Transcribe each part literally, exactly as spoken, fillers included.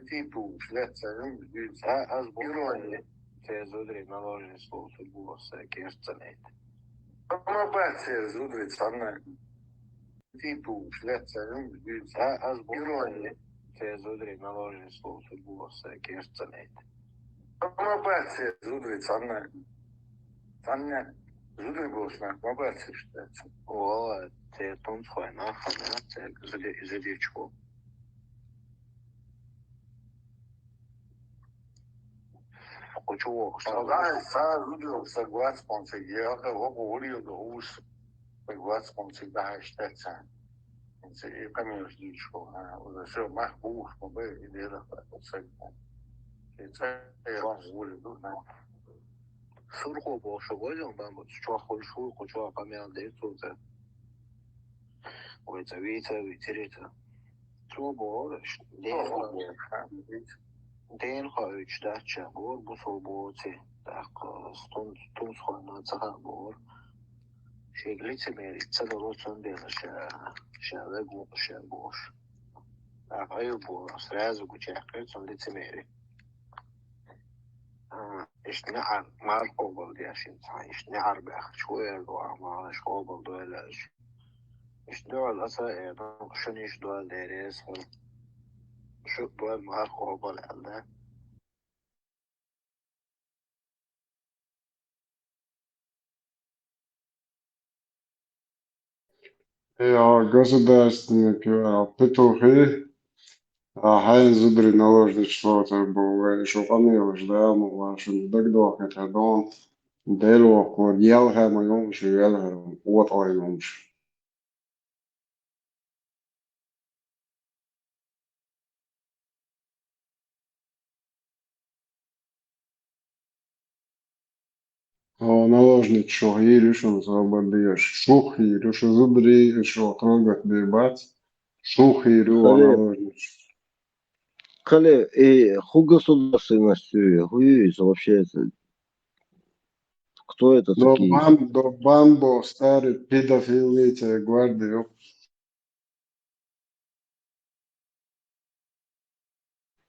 Типа, уж лет царем, а, аз бу-, герои. Церзудрий наложенный слов, ты бу-, с-, керцанет. Ма бац церзудрий царна. Типа, уж лет царем, а, аз бу-, герои. Церзудрий наложенный слов, ты бу-, с-, керцанет. Ма бац церзудрий царна. Царна. Зудрый болчнах, ма бац церзудрий. О, церзун цхойна, хана, церзудрий, зудричку. Кучу вокса. Сага, са зудио, са гвац понцег, я, ка, го, го, урио, го, ус. Са гвац понцег, да, штеца. Инце, и камио ждичко, а, уже всё, мах, буш, ма бе, и дела, са. Инце, и рон, ури, ду, на. Сурхо бо шо гозон бамбо, чо хол шу, ко чо камиал де турте. Ой, ца вица, вицирица. Цо бо, ш-, де, ден ха уч дача бор, бу со бо ци. Так, э, стун, стун схойна ца ха бор. Шег лицемерие, ца дало сон бела ша, ша вегу, ша бош. Так, ай бо, сразу гуча, сон лицемерие. А, ишни ар, мар къобал дияшин ца, ишни ар бяхчу эрго, амалаш къобал дуэлаш. Ишни дуэл аса, э, ну, шуниш дуэл дерес, шу дуэл мар къобал алда. Я, государственный петухи, а хайн зудрый наложный шлотер бу, вай, шу къамийлаш да, ма, ва, шу дагдохи та дон, дел вокур, ял ха ма юмш, ял ха, вот ой юмш. О, наложник шух йир ю шун, зобар деш. Шух йир ю шу, зубри ю шу, трогать бе бац. Шух йир ю, о, Хале, наложник. Хале, э, ху государственностью, ху юрис вообще это? Кто это такие? До бам-, до бамбо старый педофил, эти гвардии.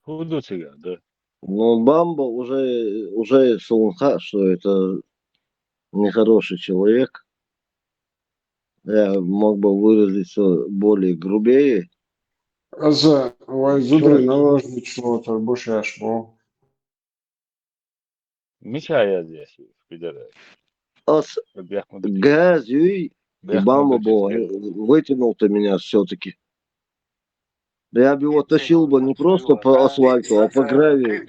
Худу цига, да. Но Бамба уже, уже сунха, что это нехороший человек. Я мог бы выразиться более грубее. Аза, вай зудрый наложный шлотер бу шаш бу. Мича язъяс, пидоры. Ас Бяхмут. Газ юй, и Бяхмут Бамба бу, вытянул ты меня всё-таки. Да я бы его тащил бы не просто по асфальту, а по гравию.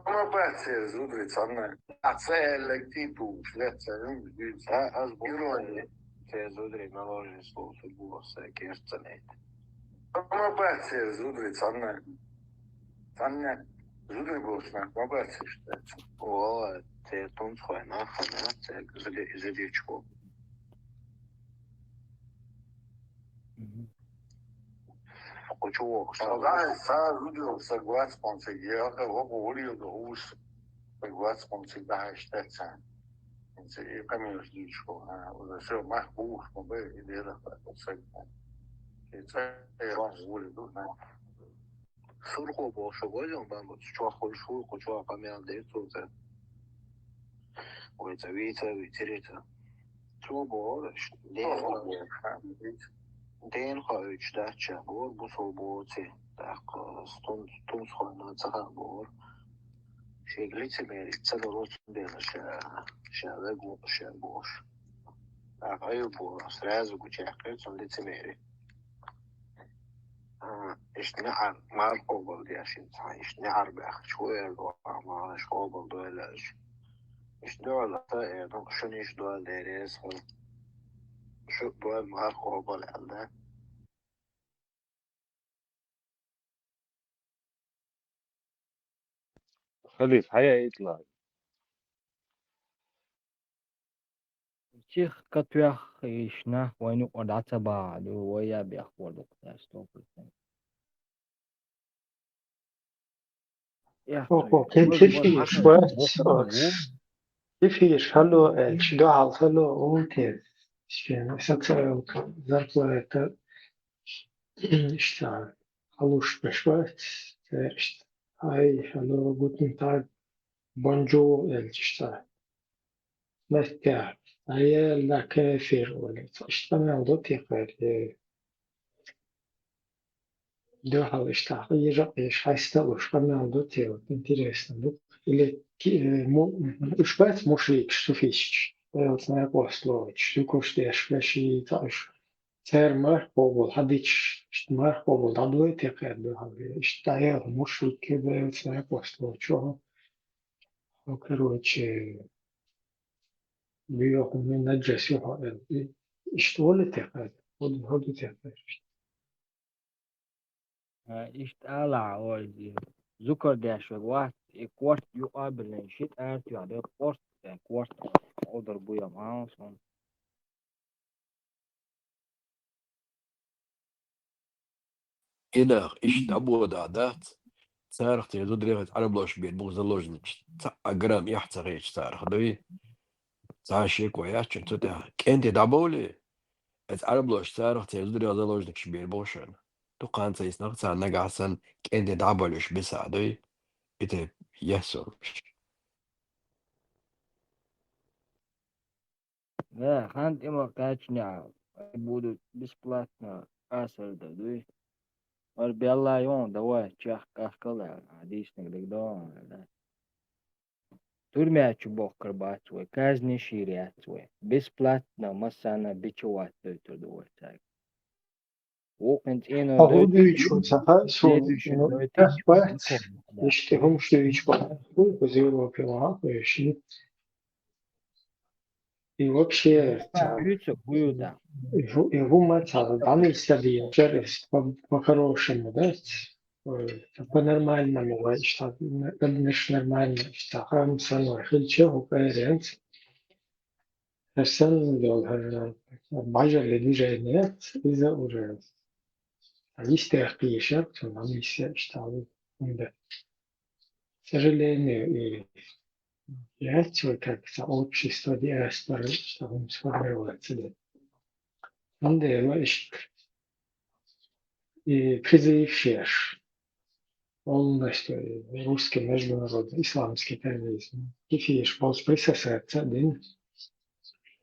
Ма бац церзудрий царна. А, церзудрий наложенный слов, ты бу-, с-, керцанет. Ма бац церзудрий царна. Царна. Зудрый болчнах, ма бац церзудрий. О, церзун цхойна, хана, церзудричку. Кучу вокса. Сага, са зудио, са гвац понцег, я, ка, го, го, урио, го, ус. Са гвац понцег, да, штеца. Инце, и камио ждичко, а, уже всё, мах, буш, ма бе, и дела, ца. Инце, и рон, ури, ду, на. Сурхо бо шо гозон бамбо, чо хол шу, ко чо камиал де турте. Ой, ца вица, вицирица. Цо бо, ш-, ден ха, ден ха уч дача бор, бу со бо ци. Так, э, стун, стун схойна ца ха бор. Шег лицемерие, ца дало сон бела ша, ша вегу, ша бош. Так, ай бо, сразу гуча, сон лицемерие. А, ишни ар, мар къобал дияшин ца, ишни ар бяхчу эрго, амалаш къобал дуэлаш. Ишни дуэл аса, э, ну, шуниш дуэл дерес, шу дуэл мар къобал алда. Халиф, хая итла. Чих катвях ишна вайну одаца ба, ду вая бях вордук, сто процент. Я, Охо, стой. Кем Может, чеши вот ишва, так вот, вот, вот. Эфир, алло, э, чи дуьхьал, алло, умтир. Шен социалка, зарплата, иштта, халуш беш вац, цершт. Ай, алло, гутен таг, бонжур, элчишта. Настя, ай, ла кефир, оле. Иштта мел до текер, э, дуьхьал иштта, ежа, еш, хайста уж, къамел до те, вот, интересно, да? Или ки-, э, му-, уж бац мушрикаш, суфисташ, э, вот, знаю, послович, шу куш деш, веши, та уж, цер марх бобул, хадич, иштта марх бобул, да, дуй те кер, дуьхьал, иштта, э, мушрик, э, вот, знаю, послович, о, короче, биоху мин наджас, юху, э, и-, иштта оле те кер, ходу, ходу те кер. Э, иштта ала, ой, зукар деш вац, и корт юкъа билин, ши тӀар туьхьа, корт, э, корт, одар буям, а, сон. Инах, иштта дӀабода дац, царах те зударий хӀанз Ӏарбош бер бу заложникаш, цхьа грамм эхь ца хеташ царах, дуй? Цхьа шеко яц шун цу тӀа. КӀентий дӀабовлий, эца Ӏарбош царах те зударий заложникаш бер бу шун. Дукха ца йисна царна нагахь санна кӀентий дӀабовлаш биса, дуй? Итар ясурш. Да, хан тӀема кхаьчнехь, будут бесплатно асар да, дуй? Ар белла йон, давай, чех кахкал, а, дийшнаг дагадогӀун, да. Турмечу бохкар бац вай, казни шийр яц вай. Бесплатно массана бича ваттойтур ду вай цаьрга. Вукхун цӀено Хьо хӀун дуьйцу, ца хаьа суна, следующий ну, дойту, тӀаккха бац, иштта хӀумаш дуьйцу бац, хӀу, хӀу Европе ваха, хӀу ши. И вообще, ца, Дуьйцу, хӀу ю да? И хӀу, и хӀума ца, дӀанийсадийначара эс по, по-хорошему, да? Ой, по-нормальному, вай, иштта, н-, нормально, иштта, хам санна хилча, хӀу кӀайренца. Хьо санна йолу хӀара бажалли движение, иза уже йистехь кхийшар, цунна миссия иштта ву хӀунда. К сожалению, и яц вай как сообщество диаспоры, что он сформироваться дет. Цундела иштта и призыв шеш. Полностью русский международный исламский терроризм. КхидӀа болчу присоединяться дина.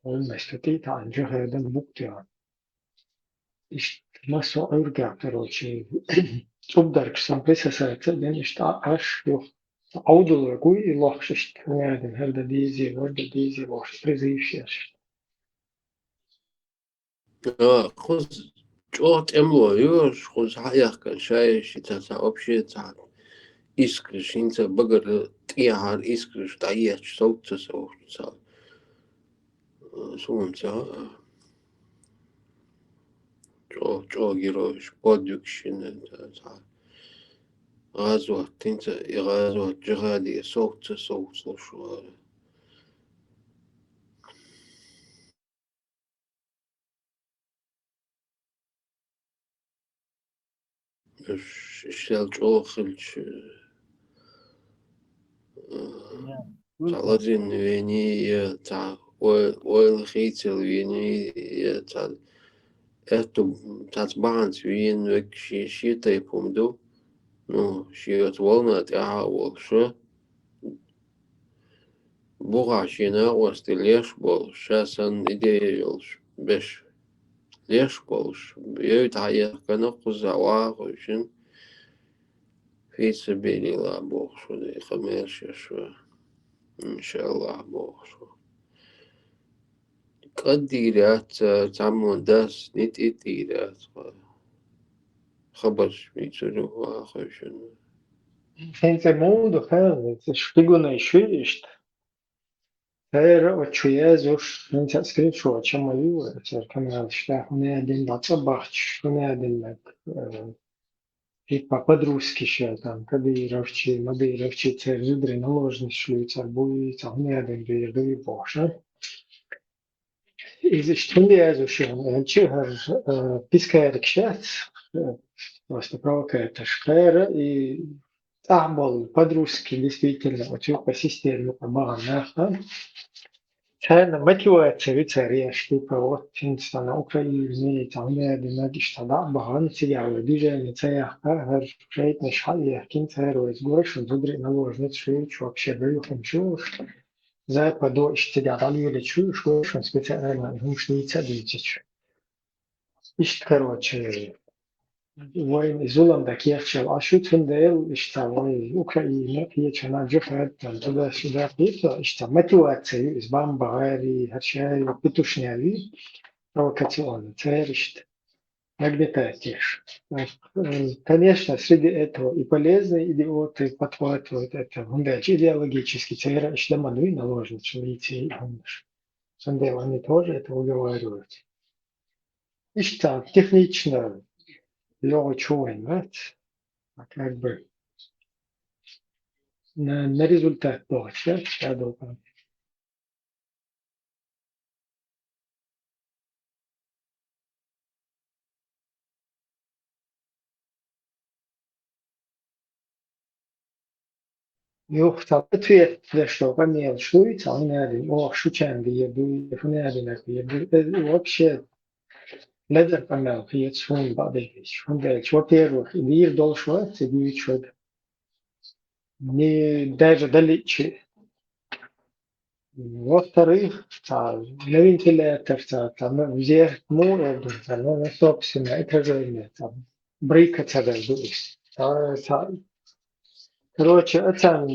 Полностью тӀе а таӀанчу хӀедан буктеан. Иштта массо а Ӏуьргех, короче, цӀубдаргаш сан присоединяться дина, иштта Ӏаш юха. Ӏовдалург вуй и лохуш иштта, хӀун яа дина, хӀара дан дийзе, вара дан дийзе, бохуш, призыв шеш. А, кхуза чӀогӀа тӀемло ю, кхуза хьаэхкан шай ши ца, ца вообще ца искраш, хӀинца багара тӀехьара искраш дӀаетташ, совца, совца, ца, суна ца, чӀо-, чӀогӀа геройш, подвиг шина, ца, ца, гӀазот, хӀинца и гӀазот, джихаде, совца, совца луш вара. Ш-, шел чӀогӀа хилча, э, цхьа лазийна вений, я цхьа ой-, ойла хийцал вений, я цхьа аьтту цхьацца бахьанца вийна верг шен, шен тайпа хӀума ду. Ну, шен оцу волна тӀехь а волуш, бухахь шен накъостий леш болуш, ша санна идея йолуш, беш леш болуш, евта хьаэхкана кхузахь ваха хуьйшина, фи сабилилла бохуш ву, и къамел шеш ву, иншааллахь бохуш ву. КӀаддийр яц, цхьаммо дас, нитӀитӀийр яц, хабарш мийцур ю ваха хуьйшина. ХӀинца муха ду хаьа, хӀинца шпигунай шу иштта. Церан оцу чу язуш, хӀинца скриншот ма ю, церан каналаш тӀехь, хӀун яа дина дӀа цӀа бахчаш, хӀун яа дина, э, типа по-дружески ша там, Кадыровчий, Мадыровчий, церан зударий наложницаш луьйцур буй, цхьа хӀун яа дина бийр дуй бохуш, а? Иза иштта хӀунда яздеш ю аьлча, хӀара, э, пискарикаш яц, э, просто провокаторш кхара, и тӀехь болу по-дружески, действительно, оцу юкъа система юкъа бахана нах, Царна мотивация ю цар еш, типа, вот, хӀинца цхьана Украине, цхьа хӀума динарг иштта дӀа а бахана, цигахь вай движение ца яхка, хӀара шайтӀанаш хьа а яхкина, цара вайца гура шун зударий наложниц шу, вообще баюханчу, Западо иштта цигахь дӀалелачу, уьш гура шун специально хӀумаш дийца а дийцича. Иштта, короче, вайн и зулам дан кехчал Ӏаш ю, цундела иштта вай Украина кхечанхьа джихад, там, туда-сюда кхета, иштта мотивация ю, иза бамба гӀари, хӀара шари, петушняви, провокационно, церишта, нагнетать еш. Э, конечно, среди этого и полезные идиоты подхватывают это, хӀунда аьлча идеологически церан иштта ма дуй наложница лицей и хӀуманаш. Цундела они тоже это выговаривают. Иштта технично йогӀу чу вайн вац, а как бы на, на результат догӀуш, да, ша долу. Юха цхьа ответ деш долу къамелаш дуй, цхьа хӀун аьлла, оха шу чан дийр дуй, хӀун аьлла дийр дуй. Э, вообще, ледара къамел хета суна бакъдерг. ХӀунда аьлча, во-первых, и дийр долуш вац, и дуьйцуш вара. Не, даже даличи. Во-вторых, цхьа на вентилятор, цхьа, цхьа на везде муха эр ду, цхьа на, на собственное этажение, цхьа брика ца дер ду иза. Цхьа, цхьа, короче, ацан,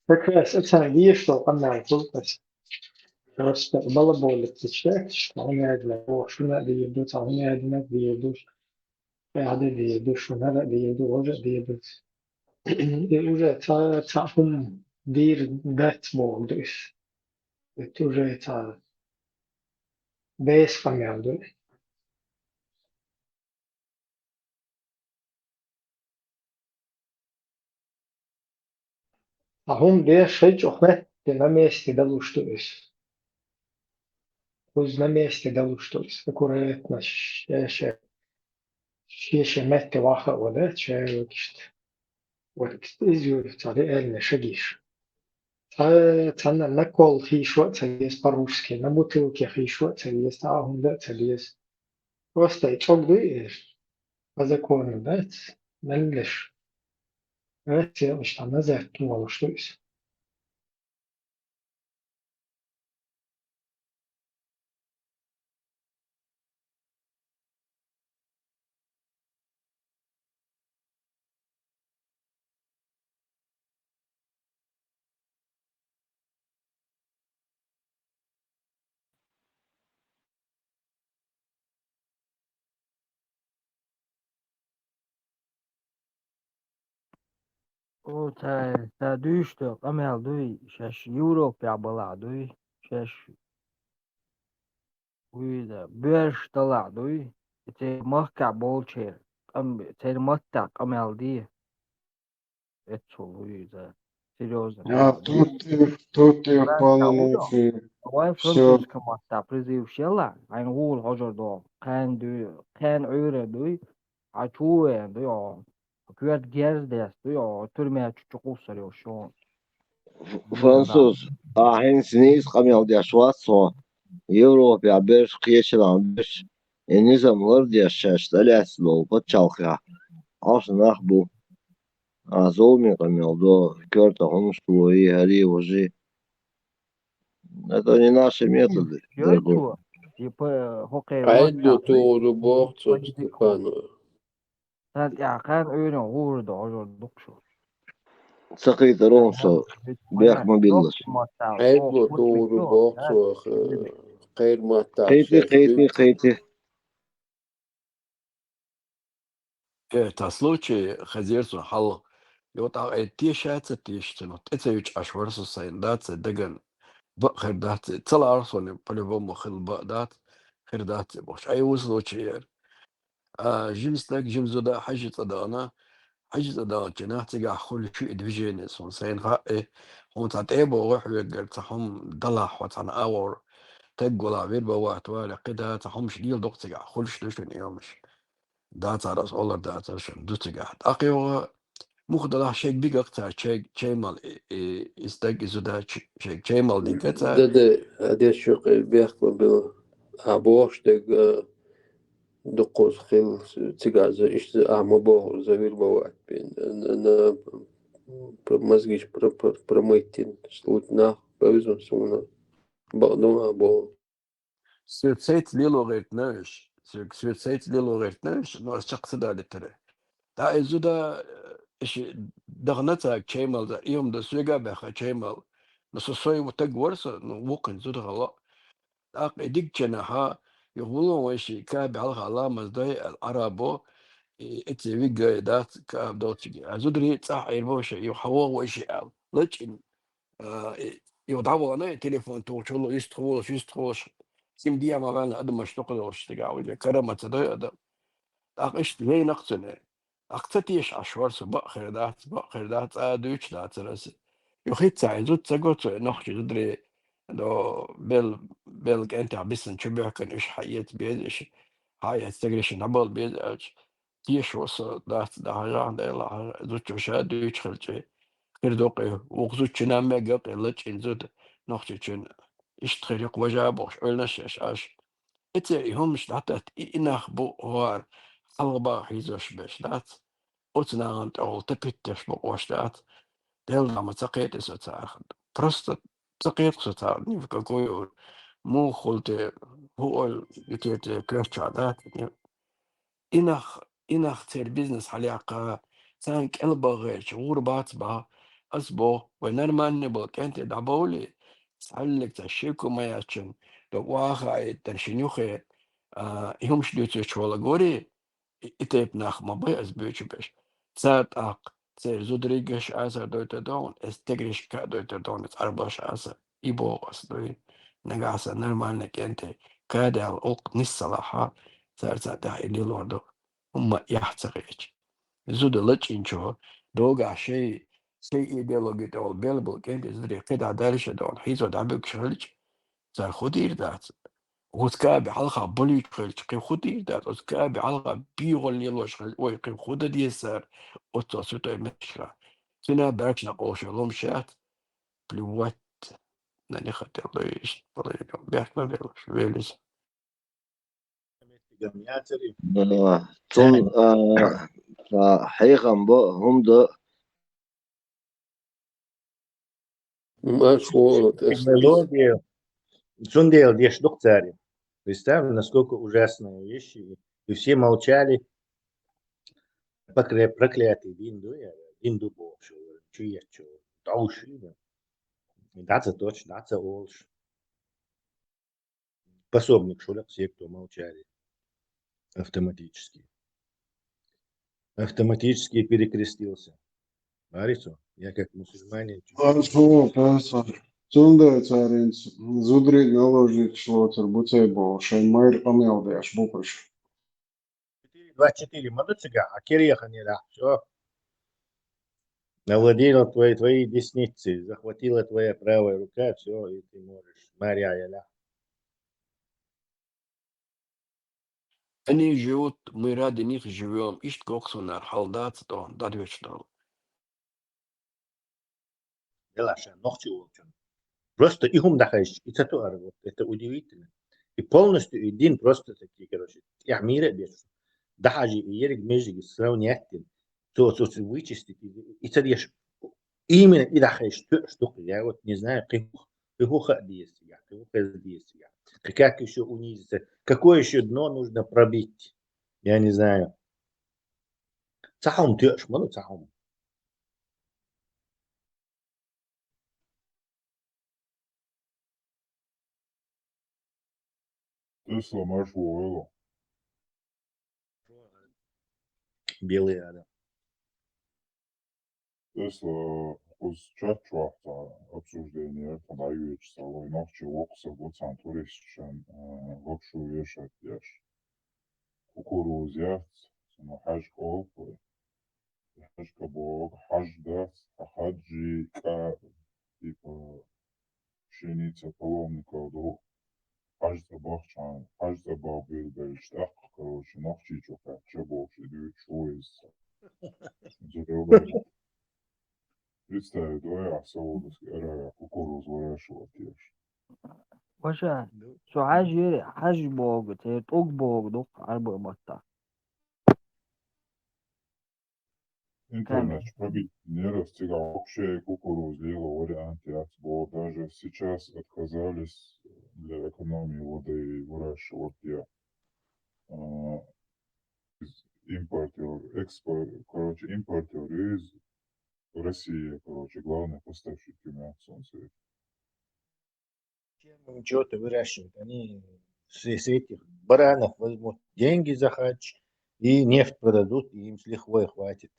как раз ацан вешал къамел хӀуллакхас. Просто балаболит читаешь, цхьа хӀун аьлла, о, шуна дийр ду, цхьа хӀун аьлла дийр ду, ТӀаьхьа де дийр ду, шуна а дийр ду, важа а дийр ду. И уже цхьа, цхьа хӀума дийр дац боху ду иза. Это уже цхьа беса къамел ду. Ткъа хӀума деш шайн чӀогӀа метте, на месте далуш ду иза. Кхуза на месте далуш ду иза. Аккуратно, ше, ше, ше, ше метте ваха а вада, ше вакишта. Вот иза ю цхьа реальный шаг иш. Цхьа, цхьанна накол хийшо а ца веза по-русски, на бутылке хийшо а ца веза, цхьа а хӀунда а ца веза. Просто и чӀог дуй эр. По закону дац, меллиш. Веццел иштта назад тохалуш ду иза. О, ца, ца дуьйш ду, къамел дуй, шаьш Европехь балахь дуй, шаьш вуьйда, боьрша далахь дуй, и церан махкахь болчеран, къам-, церан маттахь къамел де. Эццул вуьйда. Серьёзно. Я, тут ты, тут ты вполне Вайн всё. Французская маттахь призываш елла, хьайн гӀула хьожар догӀу. Кхаьна дуй, кхаьна Ӏуьйра дуй, хьан чу вен дуй, о. Коьрта герз дес дуй, о, тюрьма чу чукхуссар йолуш шуна. Ф-, француз, ахьа хӀинца нийса къамел деш вац хьо. Европехь берш кхечанхьа берш, и низам лардеш шаьш тӀелаьцна долу пачхьалкхехь Ӏаш нах бу. А зуламе къамел до, коьрта хӀумаш ло, и хӀара, и важа. Это не наши методы, дорогой. Типа, хӀокхеран Ӏедало маттахь тухур ду боху цо, политика Степанова. Царна тӀехь кхаьна Ӏуьйранна гӀур ду, хьожур дукха шу. Ца кхийтар ву со, бехк ма биллалаш. Ӏедало тухур ду боху цо, кхеран маттахь. Кхийти, кхийти, кхийти. Э, та случай хезира суна хьалха. Йо, тӀаккха ай теша а ца теша цунах, тӀе ца йича Ӏаш вара со сайна, дац ай дагана. Бакъ хир дац ай, ца лаара суна, по-любому хила бакъ дац, хир дац ай бохуш. Ай ву случай яра. А, жима стаг, жима зуда хьаьжцӀа дахана, хьаьжцӀа даханчу нах цигахь хуьлуш ю и движение, суна сайна хаьа, хьуна цхьа тӀе а богӀу хьоьгара, цхьа хӀума далахь хьо цхьана агӀор, таг гулахь вир бан ватта вале, кхин да цхьа хӀумаш леладо-кх цигахь, хуьлуш ду шуна и хӀумаш. Дацара ас олар дацара шуна, ду цигахь. ТӀаккха йогӀу Муха далахь шайга бигах цара чай-, чай мала, и, и, и стаг, и зуда ч-, шайга чай мала дигга цара. Да, да, а деш чу кхе бехк ма била. А бохуш дерг, а, дукхуза хила, цигахь за иштта а ма боху, за вир ма вац бен. На, на, про-, мозгиш про-, про-, промыть дина, слух нах бевза суна. Бакъду а боху. Соьца сайца лело гӀертина уьш. Соьга соьца сайца лело гӀертина уьш, но ас чекх ца далийтара. ТӀаккха и зуда, э, иша дахана цаьрга чай мала, и хӀума дан соьга а баьхна чай мала. Но со сой ву таг вара со, ну, вукхун зуда хала. ТӀаккха и дигча нахьа, юха вулон вайши, каби хьалха ламаз дой, аьлла, Ӏарабо, и, эци вигга дац, каба долчиге. А зударий цӀахь Ӏийр бовша, юха хьавогӀу вайши, аьлла. Лачкъийна, а, и, юха дӀавахана, и телефон тухучул, юьстахволуш, юьстахволуш, сим дема ваьлла адамаш дукха долуш стигахь, уже карама ца дой адам. ТӀаккха иштта вейнакх цуьнан. Ахь ца теша Ӏаш вара со, бакъ хир дац, бакъ хир дац, цкъа а дуьйцуш дацара аса. Юха хӀинца а зуда ца го цо, и нохчий зударий, до, бел-, белла кӀентех бисина чу боьхкина, уьш хьаэца беза, уьш хьаэца стегаршна дӀабала беза аьлча, теша ву со, дац, дӀахьажахьа, Дела, хьажа, зудчо ша дуьйцуш хилча, хир ду-кх и, вукху зудчунна а мега-кх и лачкъийна зуда, нохчичун иштта хир ю-кх важа бохуш, Ӏуьллуш еш Ӏаш. Эцера и хӀуманаш дӀататта, и, и нах бу хӀора, хьалха баха хьийзош берш дац. Оцу нахана тӀехула тапиттеш бакъош дац. Делла ма ца кхета со царах. Просто ца кхета со царах, ни в какую, муха хуьлу те, хӀу ойла йитира те, коьртачохь дац. И нах, и нах церан бизнес хьалаяккха, царна кӀел баххарчу гӀур бац баха. Ас боху, вай нормальный болу кӀентий дӀабовлий, цхьаьллиг цхьа шеко ма яц шуна, дог охьа а хаийта, шуна юххе, а, и хӀумаш дуьйцуш волу гори, и, и тайпа нах ма бай ас буьйцуш берш. Цара тӀаккха, церан зударий гаш асар дойтур ду хьуна, ас тегришка а дойтур ду хьуна, ас Ӏарбаш асар. И боху ас дуй. Нагахь сан нормальный кӀентий, кадаьлла улкх нисса лахьа, цара царна тӀехь и лелор ду. ХӀумма а эхь ца хилча. Зуда лачкъийначо, догахь шай, шай идеологи тӀехула белла болу кӀентий зударий кхидӀа далиша дохуна, хьийзо дӀабуьгуш хилча, цара хӀун дийр дац? Оцу каби хьалха балуьйтуш хилча, кхин хӀун дийр дац? Оцу каби хьалха бегӀалла лелош хилча, ой, кхин хӀун дан деза цара оццул суьтуьй меттигашкахь? Цуьнан баьркашна къовша ломаш яц? Плевать на них, это лоишь, бехк ма белаш, велиза. Цун, а, а, хьехам бо, хӀума до. Машхула, Технология. Цундела деш ду-кх цаьрга. Представь, насколько ужасная вещь. И все молчали. Покля-, проклятый дин ду, я, дин ду бохуш, чу ечу, товш. ДӀа ца точ, дӀа ца олуш. Пособник шулек, все, кто молчали. Автоматически. Автоматически перекрестился. Марицу, я как мусульманин. Цундела царинца зударий наложничаш лоцур бу цай боху, шайн майра къамел деш бу уьш. Четыре двадцать четыре ма ду цигахь, а керехан елахь, всё. Овладела твоей, твоей десницей, захватила твоя правая рука, всё, и ты можешь. Марья елахь. Они живут, мы ради них живём. Иштта коксунара хьал дац тӀо, дӀадоьчу долу. Делаша, нохчи волчун. Просто и хӀума дахьаеш, и ца тоар, вот это удивительно. И полностью и дин просто такие, короче, тӀехь мира а беш. Дахьажи и ерриг межиги сравнять дин. То, то, то вычистить, и, и ца деш. Именно и дахьаеш, то, что я вот не знаю, кхин хӀу, кхин хӀу хаа деза цигахь, кхин хӀу хеза деза цигахь. Кхин как ещё унизиться? Какое ещё дно нужно пробить? Я не знаю. Ца хьума тоьаш ма ду, ца хьума. Тесла марш вогӀийла. Белый ада. Тесла кхуза чат чохь цхьа обсуждение яра, тхан дӀайоьдуш цхьа вай нохчи воккху саг ву цхьана туристашан, а, лапшу вешать деш. Кукуруза яц, цунах хьаьжкӀа олу вай. ХьаьжкӀа боху, хьаж дац, а хаджи кӀа, типа, пшеница паломников ду. Хьаж цӀа бахчан, хьаж цӀа бах билбеллаш тӀаккха, короче, нохчий чу кхаьчча бохуш, и дуьйцуш ву иза. Зудел представить вай, ахь Саудовская Аравия кукурузу выращивать еш. Ваша, со хьажа, хьажа боху, те тӀуг боху дукха Ӏарбойн маттахь. Интернет пробить не раз, цигахь вообще кукуруза лела вариант яц боху. Даже сейчас отказались для экономии воды выращивать я. А, из импортёр, экспорт, короче, импортёр из России, короче, главный поставщик тюмянцунцев. Фермы чего-то выращивают. Они с, с этих баранов возьмут деньги за хадж и нефть продадут, и им с лихвой хватит.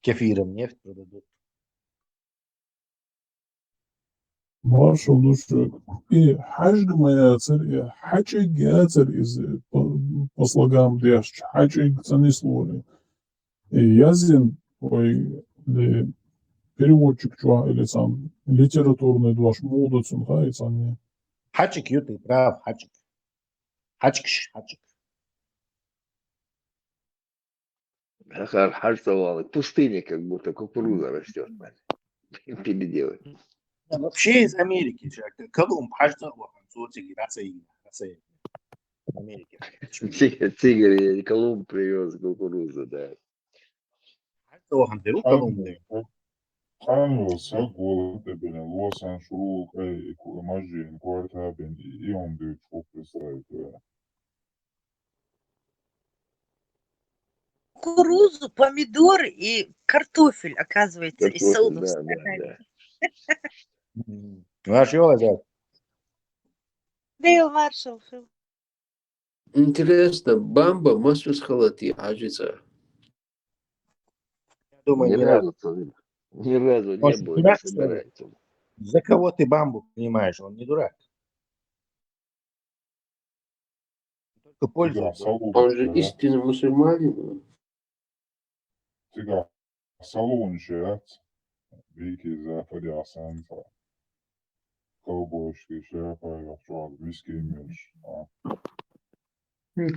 Кефиром нефть продадут. Маршал ду шуьга. И хьаьжга ма яцара, и хьаьчиг яцара иза, по, по слогам дешча, хьаьчиг ца нислора. И язйина вай, и переводчик чохь или цхьана литературный дош муха ду цунах, и цхьана. Хьаьчиг ю, ты прав, хьаьчиг. Хьаьчигаш, хьаьчиг. Хьажа цӀа вахана. Пустыня, как будто кукуруза растёт. Переделать. Да, вообще из Америки же. Колумб хьажа цӀа вахана, цо цига рацаийна, рацаийна. Америка. Цига, цига Колумб привёз кукурузу, да. Хьажа цӀа вахана деру Колумб. Цхьана йолу саг волу тӀе бина, лосан шурулкъе и ку-, мажжин корта бина, и, и хӀума дуьйцуш ву представить вайна. Кукурузу, помидоры и картофель, оказывается, из Картофель, да, Саудовской да, Аравии. да. Ваш йолу. Дел маршал хил. Интересно, бамба масус халати хьажица? Я думаю, Ни ни разу. разу, цо-, ни разу не Может, было, дурак, не что ли? собирается. За кого ты бамбу принимаешь? Он не дурак. Только Цигахь пользуется. Он же Саудовская, истинный мусульманин. цигахь салонаш яц, вики за фадиасан ца. Ковбойский шляпа, я чувак, виски имеешь, а?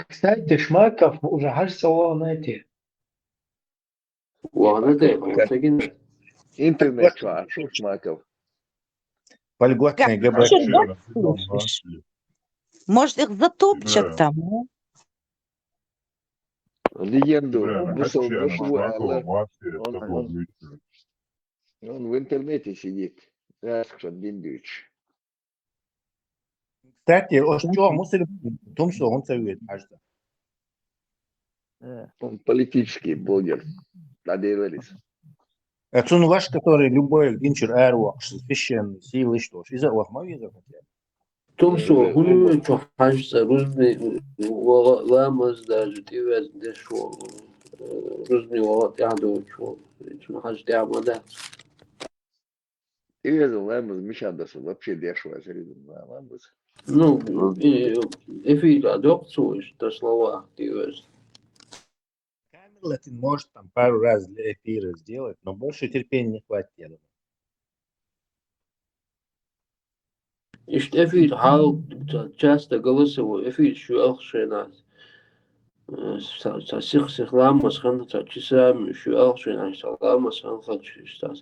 Кстати, Шмаков уже хьажа цӀа вахана те. Вахана те, вахана те. Интернет чохь шу Шмаков. По льготной Га-, ГБ. слушай, вот слушаешь. Может, их затопчат там, а? Легенду Бля, бусал вообще, буш ву Шмаков аьлла. вообще Он, такой он, личный. он в интернете сидит. Ас ша дин дуьйцуш. Кстати, ош чохь мусульман, тумсо хӀунда ца веза хьажа цӀа? Э, Он политический блогер. ДӀаделира иза. Э, цунна ваш, который любой динчуьра аравоккхуш, священный, сийлаш долуш, иза а ваха ма веза хотя бы? Тумсо, Э, хӀун э, ю чохь хьажа цӀа, рузбане ваха ламаз даже тӀевезна деш волу, э, рузбане ваха тӀаьхьа доцуш волу. Цунна хьажа тӀаьхьа ма дац. И веза ламаз мичахь дасу, вообще деш вац риза ламаз. Ну, и эфира доккху цо иштта словах тӀевеза. Камерлатин может там пару раз для эфира сделать, но больше терпения не хватит, я думаю. Иштта эфир хьал, ца-, часто голосовой эфир шу алх шайнахь. Э, ца-, ца сих-сих ламаз хан, ца часами шу алх шайнахь, ца ламаз хан хачу иштта.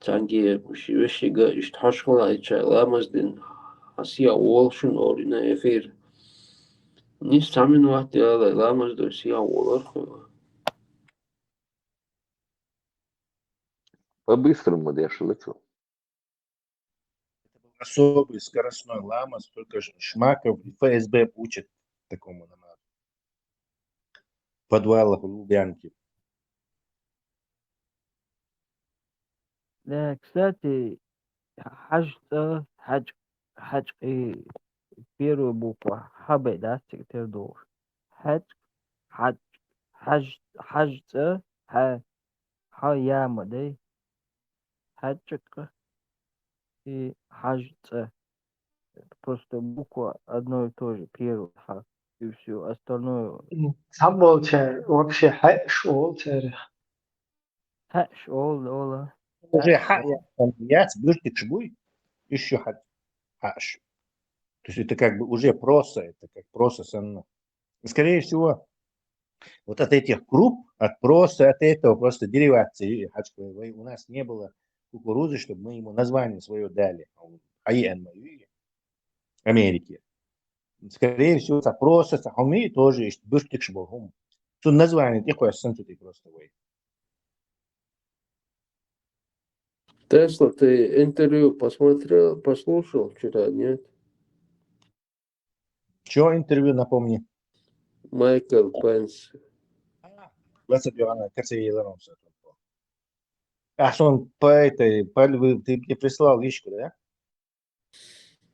Цхьаьнгге ши вешига иштта хьожуш хилла, и чай ламаз дина, хьан сехьа волу шуна олу и эфир. Нийса цхьа минот яла ламаз ду, сехьа волура хьо. По-быстрому деш вац. Это был особый скоростной ламаз, только Ш-, Шмаков и ФСБ учат такому намазу. В подвалах в Лубянке. Э, кстати, хьажа цӀа, хьаьчкъ, хьаьчкъ, и первая буква хьа бен дац цига тера долуш. Хьаьчкъ, хьаьчкъ, хьажа, хьажа цӀа, хьа, хьа я ма дай. Хьаьчкъ и хьажа цӀа. Просто буква одно и то же, первая хьа, и всё, остальное. Цхьаболчара вообще хьаьш олу церах. Хьаьш олу, олу. Уже хьаьш яц, биртикаш буй, ишшо хьаьш. То есть это как бы уже просо, это как просо санна. Скорее всего, вот от этих круп, от просо, от этого просто деривации хьаьчкъ, у нас не было кукурузы, чтобы мы ему название свое дали. А он, а и он моё, Америки. Скорее всего, цхьа просто, цхьа хӀума тоже иштта буьртигаш болу хӀума. Цу название тӀе кхоьссина цу тӀе просто вай. Тесла, ты интервью посмотрел, послушал вчера, нет? Чьё интервью, напомни? Майкл Пенс. А, двадцать два, она, как я ей занимался. А что он по этой, по львы, ты мне прислал личку, да?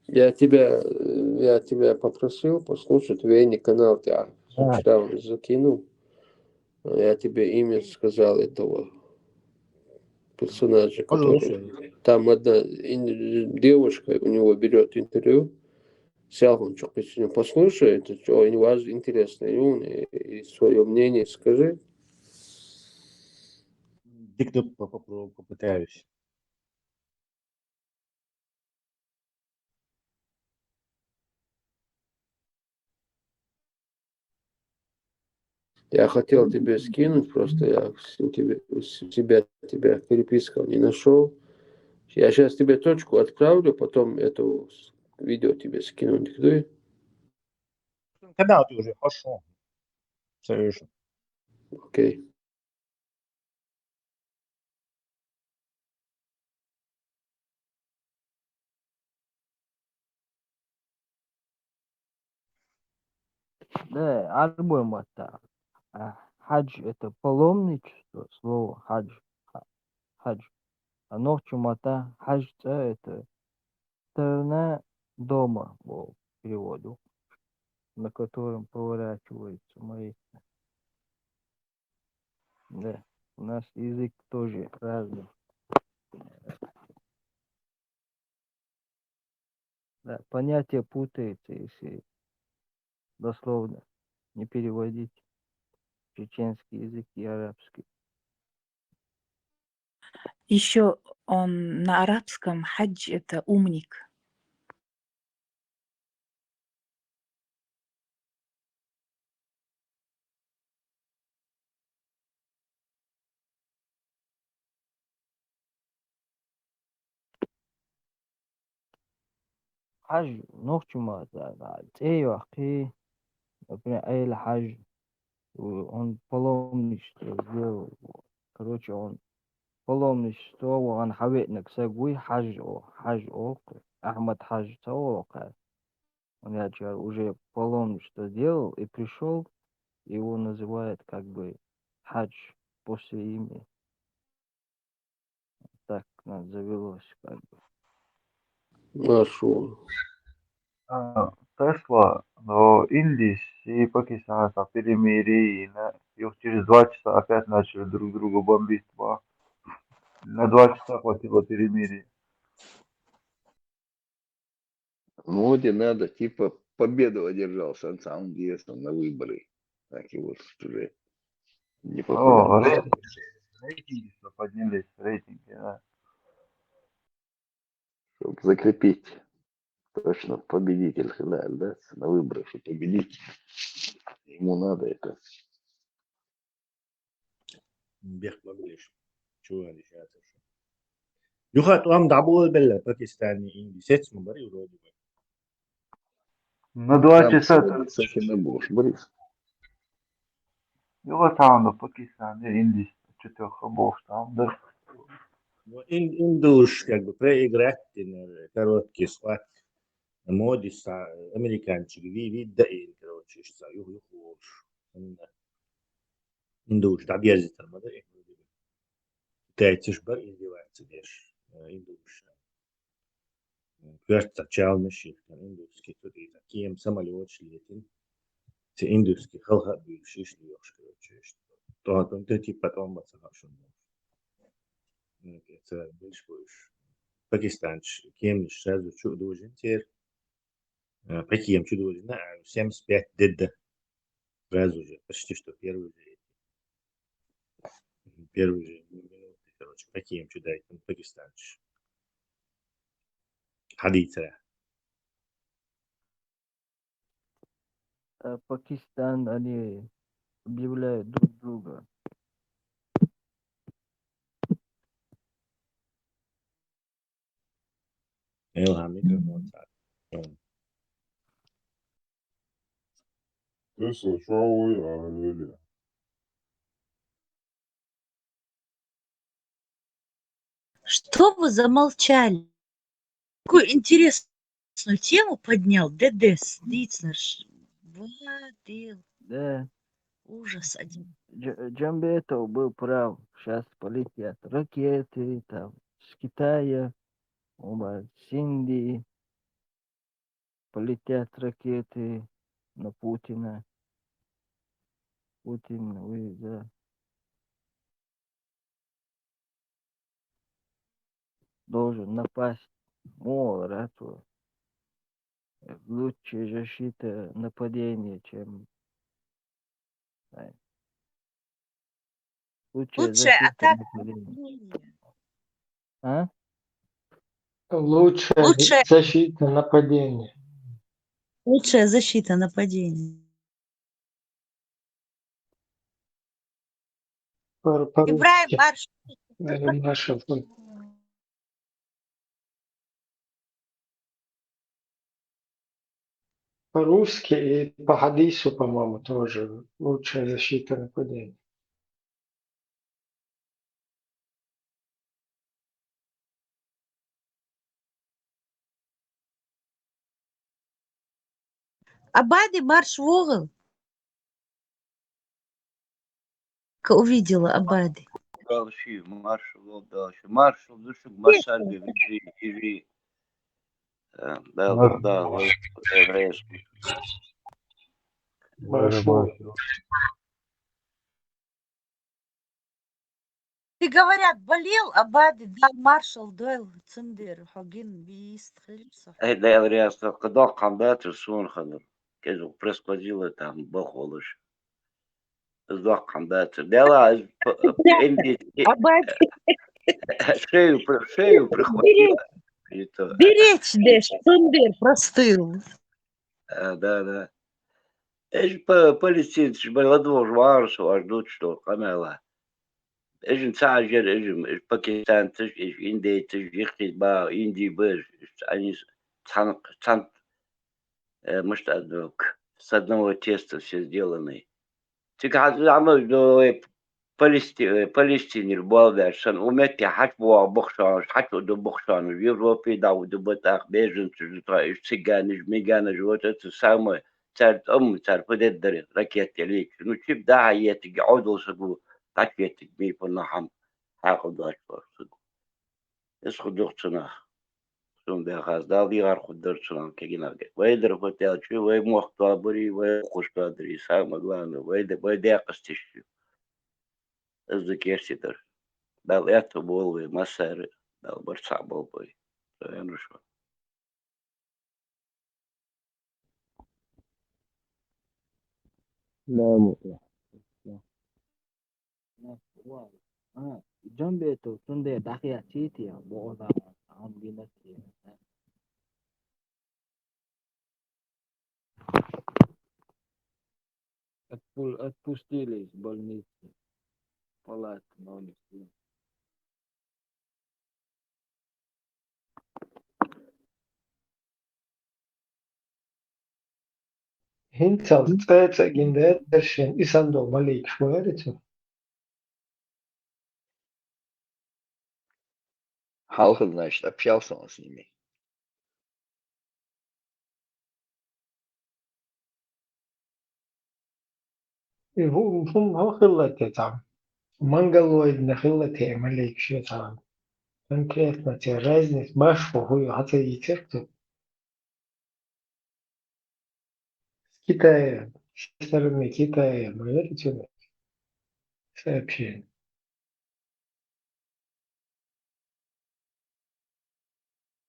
Я тебя, э, я тебя попросил послушать, военный канал тебя А. вчера он закинул. Я тебе имя сказал этого персонажа, который Послушай. Там одна ин- девушка у него берет интервью. Сяхун чё, если послушай, это что, интересно, и, и свое мнение скажи. Дик-дик по- попробую, попытаюсь. Я хотел тебе скинуть, просто я с- тебе, у себя тебя переписка не нашел. Я сейчас тебе точку отправлю, потом эту с- видео тебе скину. Диктуй. Канал ты уже пошел. Совершенно. Окей. Да, арбой матта. А, хадж — это паломничество, слово хадж. Ха- Хадж. А нохчи матта хадж — это сторона дома, по переводу, на котором поворачивается молитва. Да, у нас язык тоже разный. Да, понятие путается, если дословно не переводить чеченский язык и арабский. Еще он на арабском хадж — это умник. Хьаж нохчийн маттахь цӀе йоккхий, например, Ӏела Хьаж, он паломничество сделал. Короче, он паломничество, вахана хьавеанарг стаг вуй, Хьаж о-, Хьаж олу, Ахьмад Хьаж ца олу кхара. Он, я чара, уже паломничество сделал и пришёл, его называют как бы Хьаж после имени. Так нас завелось как бы. Нашёл. А, Тесла, но Индис и Пакистан там перемирие, на, их через два часа опять начали друг друга бомбить. Два. На два часа хватило перемирия. Моди надо, типа, победу одержал, а на самом деле на выборы. Так и вот уже не О, популярно. Рейтинги, рейтинги, что поднялись, рейтинги, да. Чтоб закрепить. Точно победитель, да, да, на выборах, чтобы победить. Ему надо это. Бехк ма билийша. Чу ван диш яцара шу. Юха тӀом дӀаболабелла Пакистане, Инди. Сецна бара и вроде бы. На два часа. Там сахи на буш, Борис. Юха там, да, Пакистане, Инди. Четырёх боху там, да. Ну, ин-, индуш, как бы, проиграть, наверное, короткий схватка. Моди са, американчиг, ви-, вида ин, короче, иштта, юх-, юх волуш. Индуш дӀадерзийтар ма дара, китайцаш бара издеваться деш, э, индуш. Коьртах чалмаш йихкина индусский, цу тӀе кема самолёташ летина. Цу индусский халха а буьйлуш, иштта лоьхуш, короче, иштта. ТӀом, тӀом, тӀом, типа тӀом бац хьан шуна. М, ца беш бу уьш. Пакистанчу кеманаш сразу чу а дожийна церан. Э, пхи кема чу дожийна, а, семьдесят пять дедда. Сразу же, почти что первый же эти. Первый же минуты, короче, пхи кема чу дайтина пакистанчаша. Хьадийцара. Э, Пакистан, они объявляют друг друга. Эл хьа микрофон цхьаъ. Тесла, чё вы, а, Лёля? Что вы замолчали? Какую интересную тему поднял Дедес Дицнер. Вадил. Да. Ужас один. Дж-, Джамбетов был прав. Сейчас полетят ракеты, там, с Китая, оба, с Индии. Полетят ракеты на Путина. Путин, вы, да, должен напасть. Мол, рату. Лучшая защита нападения, чем, э, лучшая Лучшая защита атака нападения. Нападения. А? Лучшая Лучшая защита нападения. Лучшая защита нападения. Пар-, по-русски. Ибрагим Марш. Э, Маршал. По-русски и по хадису, по-моему, тоже лучшая защита нападения. Абади марш вогӀал. Ка увидела Абади. Дальше, маршал, дальше. Маршал, душук, массарга, вижи, вижи. Э, да, да, да, вот, э, еврейский. Маршал. Ты, говорят, болел, Абади, да, маршал дойл, цундер, хогин, бист, хилипсо. Э, да, еврейский, кадок хандатыр, сун ханыр. Кезу происходило там, бахолыш. Из доккха хӀама дацар. Дела, из п-, п-, индийский, Абади. Шею при-, шею прихватило. Беречь, И то. Беречь деш, цундер простыл. А, да, да. Эш па-, палестинцаш ба ладувгӀаш варсу, аш дут, что къамаьла. Эш ца ажер, эш, эш пакистанцаш, эш индейцаш, ихиз ба, инди беш, эш ани цан-, цан-, э, мышта, с одного теста все сделаны. Цига хьаза зама, э, Палести-, э, Палестинера болбаьш санна, у метте хьачу боху бахшонаш, хьачу ду бахшонаш, Европе дӀа у ду батӀакх, беженцаш ду тхо, уьш циганаш, миганаш, вот это самое, цаьрца ам, цара фу деддари, ракета лийча. Ну, чип дахьа еттиг, Ӏовдал сагу, дӀачу еттиг, мийпа нахьам, хьакъал доцуш сагу. Иза хӀун ду-кх цунах? Цунна бехаза Далла дийгӀар хӀун дара цунах кегинарг? Вай дара хӀун аьлча, вай мохк тоабари, вай кхуш тоадари, самое главное, вай де-, вай декъастиш ю. Иза ду керте дара. Далла аьтту болу вай массара, Далла барт цхьаъ болу вай. Ца веана шу. Ламу. А, Джамбетов, цундела дӀахеццийти, боху нах, Ӏам гина те. Отпу-, отпустили из больницы. Палата номер семь. ХӀинцалц цӀе-цӀе гина дара шен, и санна долу маликаш ма яра цу? Хьалха, значит, общался он с ними. И хӀу-, хӀума хӀун хилла те цхьа? Монголоидна хилла те маликаш я цхьа? Конкретно те разница баш хӀу хӀу ю хьан ца йийцира цу? С Китая, со стороны Китая, ма яра цуьнан сообщение?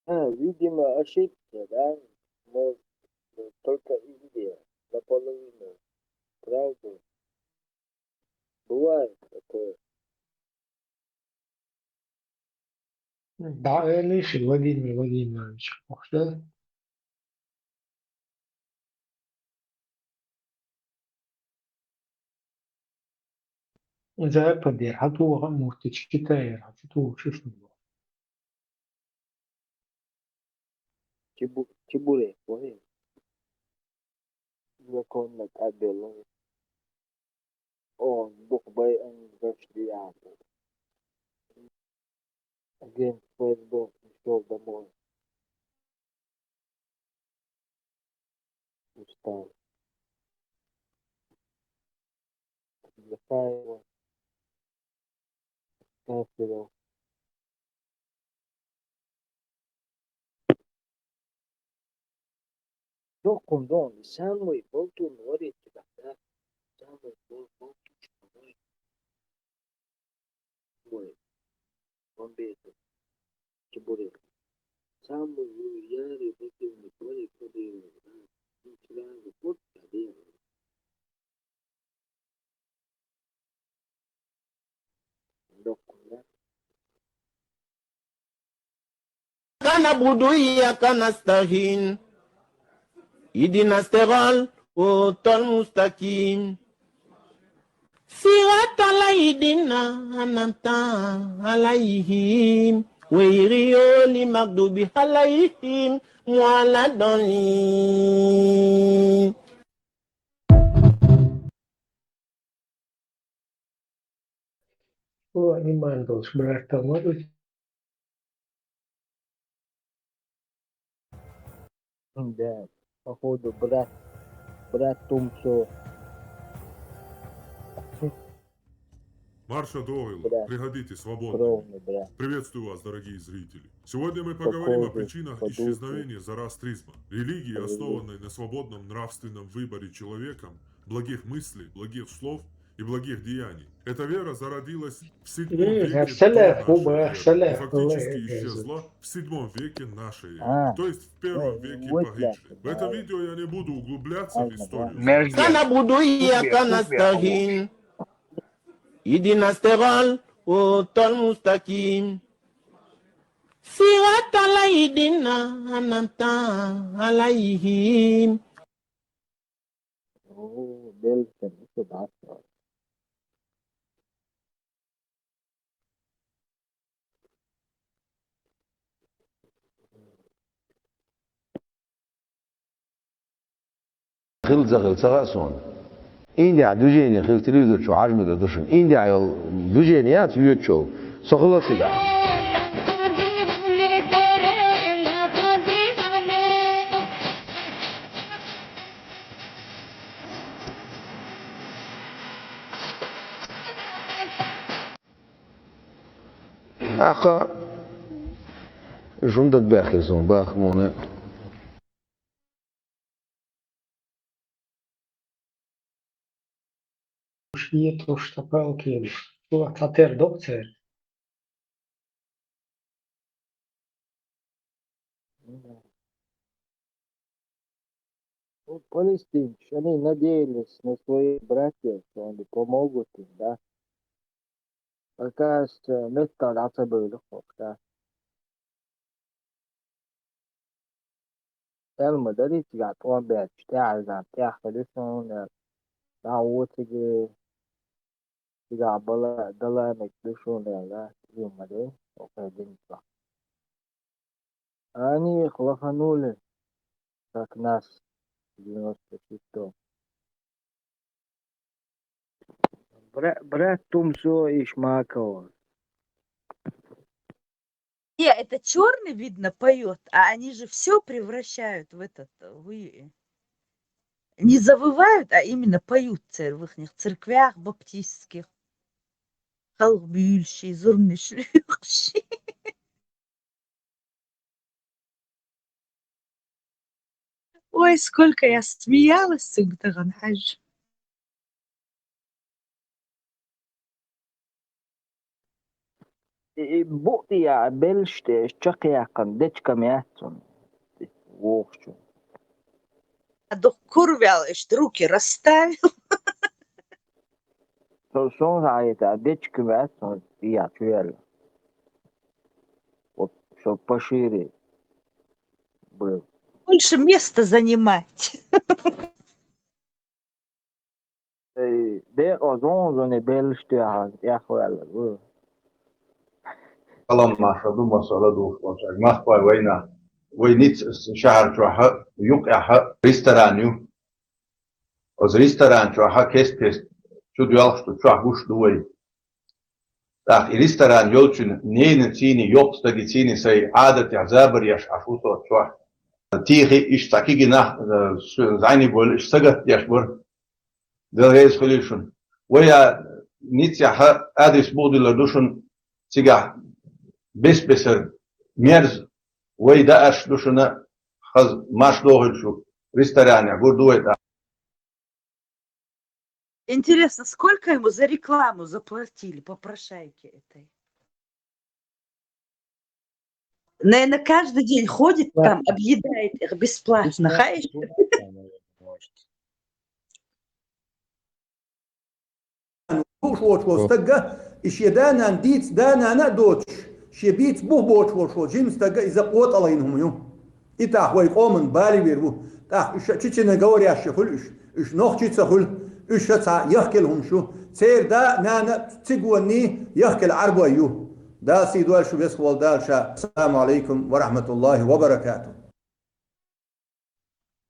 А, видимо, ошибка, да? Может, только Индия наполовину. Правда? Бывает такое. Да, или ещё Владимир Владимирович, может, да? Западера хьан туху а муртачу, Китайра хьан чу туху шишна боху. Чебу-, чебурек вай. Законно кабелы. О, дух бай, ан гаш диабу. Агент Ф С Б пришёл домой. Устал. Отдыхаю. Кафелю. Доккун дон, самый болтун варит тебя, да? Самый бол-, болтун варит. Ой, он бедный. Чебурек. Самый ярый противник варит, да? Ну, сразу вот, да, да. Доккун, да? نعبد وإياك نستعين. اهدنا الصراط المستقيم. صراط الذين أنعمت عليهم غير المغضوب عليهم ولا الضالين. О, иман долуш брат там, может быть? Да, походу, брат, брат Тумсо. Марша догила, брат, приходите, свободными. Кровный брат. Приветствую вас, дорогие зрители. Сегодня мы поговорим о причинах исчезновения зороастризма, религии, основанной на свободном нравственном выборе человеком, благих мыслей, благих слов и благих деяний. Эта вера зародилась в седьмом веке до нашей эры и фактически исчезла в седьмом веке нашей эры, то есть в первом веке по хиджре. В этом видео я не буду углубляться в историю. نعبد وإياك نستعين. اهدنا الصراط المستقيم. صراط الذين أنعمت عليهم. О, белсен, иши басма. Хила ца хила ца хаьа суна. Индия движение хила телевизор чу хьажмагар ду шуна. Индия йолу движение яц йоьдучу. Со хила цига. Аха, жундан баьхкира суна, баха муна. Уж е то, что палки, цхьатера доккху церан. Ну, палестинцы, они надеялись на своих братьев, что они помогут им, да? Пока что меттал дӀа ца бевлла хӀокху, да? Аьлла ма дарий, цигахь тӀом баьлча, тӀаьхьа иза тӀехь хила ю шуна аьлла. ДӀа а вон цига, цигахь бала, дала мега ду шуна аьлла, иза ма ду, хӀокху динца. Они их лоханули, как нас, в девяносто шестом. Бра-, брат Тумсо Ишмакова. Не, это чёрный, видно, поёт, а они же всё превращают в этот, в и-, не завывают, а именно поют цер-, в ихних церквях баптистских. Халкъ буьйлуш, зурмаш лоьхуш. Ой, сколько я смеялась цуьнга тахана хьаьжча. И, и, бу-, я, белш тӀе, чекхъяьккхина дечкам яц цунна. Вохучун. А дукха кура ваьлла, иштта руки расставил. Со, со хьаийта, дечкам яц цунна, я, чу яьлла. Вот, чтоб пошире был. Больше места занимать. Эй, декъаза зон-зоне беллаш тоьхна тӀехваьлла ву. Салам, маша ду, масала духучаьрга. Махкахой вайна. Вай Ницца шахьар чохь а, юккъехь а ресторан ю. Оцу ресторан чохь а кест-кест чудоьлхуш ду, чохь гуш ду вай. ТӀаккха и ресторан йолчун ненаций, йоккха стагаций сайн Ӏадатехь забар еш Ӏаш ву со чохь. Тихи иштта цхьа кегий нах, э, зӀене бойла, иштта сагатдеш бара. Дела реза хуьлийла шуна. Вай а Ниццехь а адрес бухадиллар ду шуна, цигахь бес-бесара мерза, вай даарш ду шуна, хаза марш дохийла шу, ресторанехь гур ду вай тӀаккха. Интересно, сколько ему за рекламу заплатили, попрошайке этой? Наверное, каждый день ходит там, объедает их бесплатно. Бесплатно. Хай. Лууш воцуш волу стагга, и шен да-нана дийца да-нана а доцуш, шен бийца бух боцуш волуш волу жима стагга иза къотӀалгӀина хӀума ю. И тӀаккха вай къоман балийвер ву. ТӀаккха уьш чеченоговорящий хуьлу уьш. Уьш нохчий ца хуьлу. Уьш цхьа яхкелла хӀумаш ю. Церан да а, нана а, цигонний яхкелла Ӏарбой ю. Дала сий дойла шу, веза волу Дала ша. Ассаламу алейкум ва рахматуллахи ва баракату.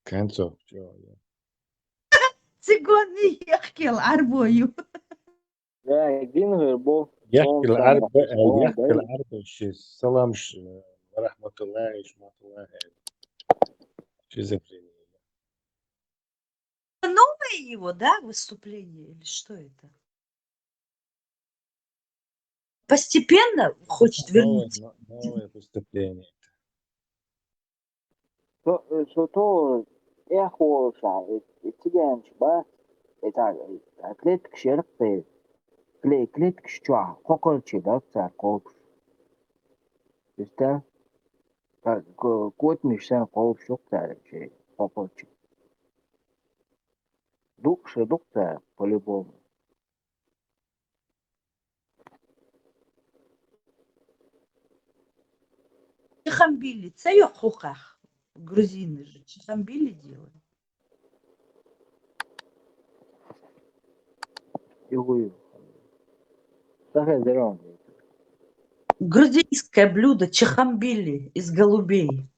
Концов. Чё, я? Цигонний яхкелла Ӏарбой ю. Да, гин гӀур бу. Яхкелла Ӏарбой, яхкелла Ӏарбой ши. Салам ш-, ва рахматуллахи, шматуллахи. Шизофрения. Новое его, да, выступление или что это? Постепенно хочет вернуться. Новое, но-, новое выступление. Со, со то эхь волуш а, э, э, цигаьнча бац, э, та, э, та клеткаш яра-кх церан. Кле-, клеткаш чохь кхокхарчий дац цара кхобуш. Иштта, та, ко-, котамаш санна кхобуш ду-кх цара шайн кхокхарчий. Дуккха ду-кх цара, по-любому. Чехамбили ца йо хӀокхах? Грузины же чехамбили делают. Югу-ю. Сахе зерон. Грузинское блюдо чехамбили из голубей.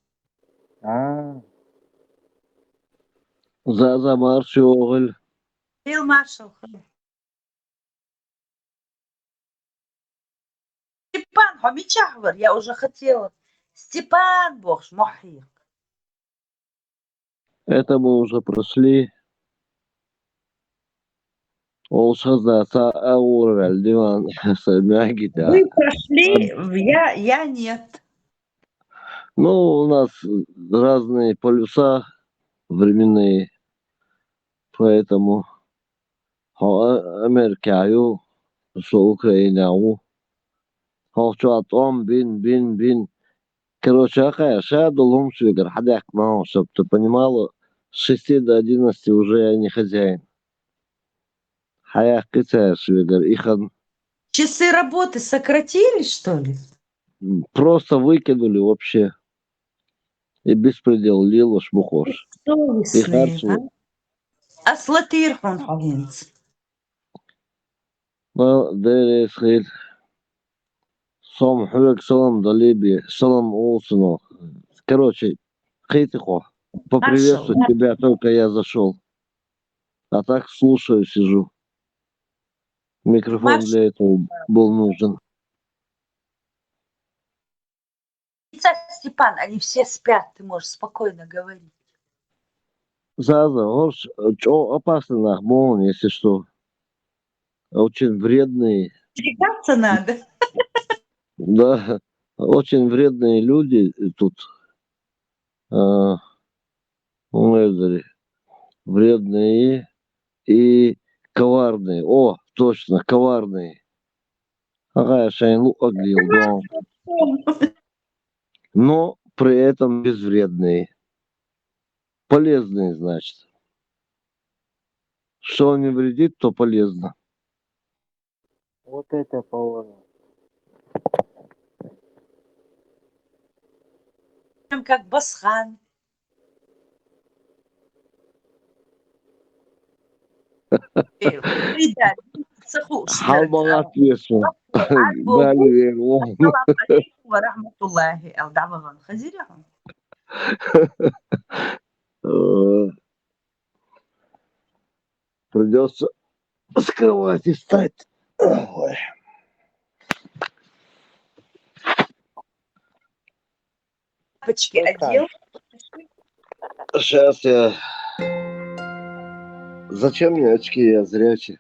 А. За, за, марш йогӀийла. Ил маршал хила. Степан, хьо мичахь вара? Я уже хотела Степан бохуш мохь хьийкха. Это мы уже прошли. Олуш хаза ца а ура ваьлла диван, сан мягкий да. Вы прошли, я, я нет. Ну, у нас разные полюса временные, поэтому Хьо а-, Америкехь ю, со Украинехь ву. Хьо чохь тӀом бин, бин, бин. Короче, хьан кхаьа, ша долу хӀумаш вегара хьан даьккхина хьо, чтоб ты понимала, с шести до одиннадцати уже я не хозяин. Хьан яккхи цаьрша вегара и хан. Часы работы сократили, что ли? М, просто выкинули вообще. И беспредел лелош бу хьош. И харцо. Бессовестные, а? Ас латийра хьуна хьо хӀинца. Ну, Дела реза хуьлда. Со-м хьоьга салам далийбе, салам олу цунах. Короче, кхийти хьо. Поприветствовать тебя только я зашёл. А так слушаю, сижу. Микрофон для этого был нужен. Степан, они все спят, ты можешь спокойно говорить. Заза, хӀорш чӀогӀа опасный нах бу, если что. Очень вредные. Берегаться надо. Да, очень вредные люди тут. А, хӀун эр дара, вредные и коварные. О, точно, коварные. Ага, шайн луъаг лела дон. Но при этом безвредные. Полезные, значит. Что не вредит, то полезно. Вот это поворот. Прям как Басхан. Э, да, ца хууш дара. ХьалбагӀат веза. Ассаламу алейкум ва рахматуллахи. Ал дӀавахана хазира хьуна. Э, Придется с кровати встать. Ой. Тапочки одел. Сейчас я... Зачем мне очки? Я зрячий.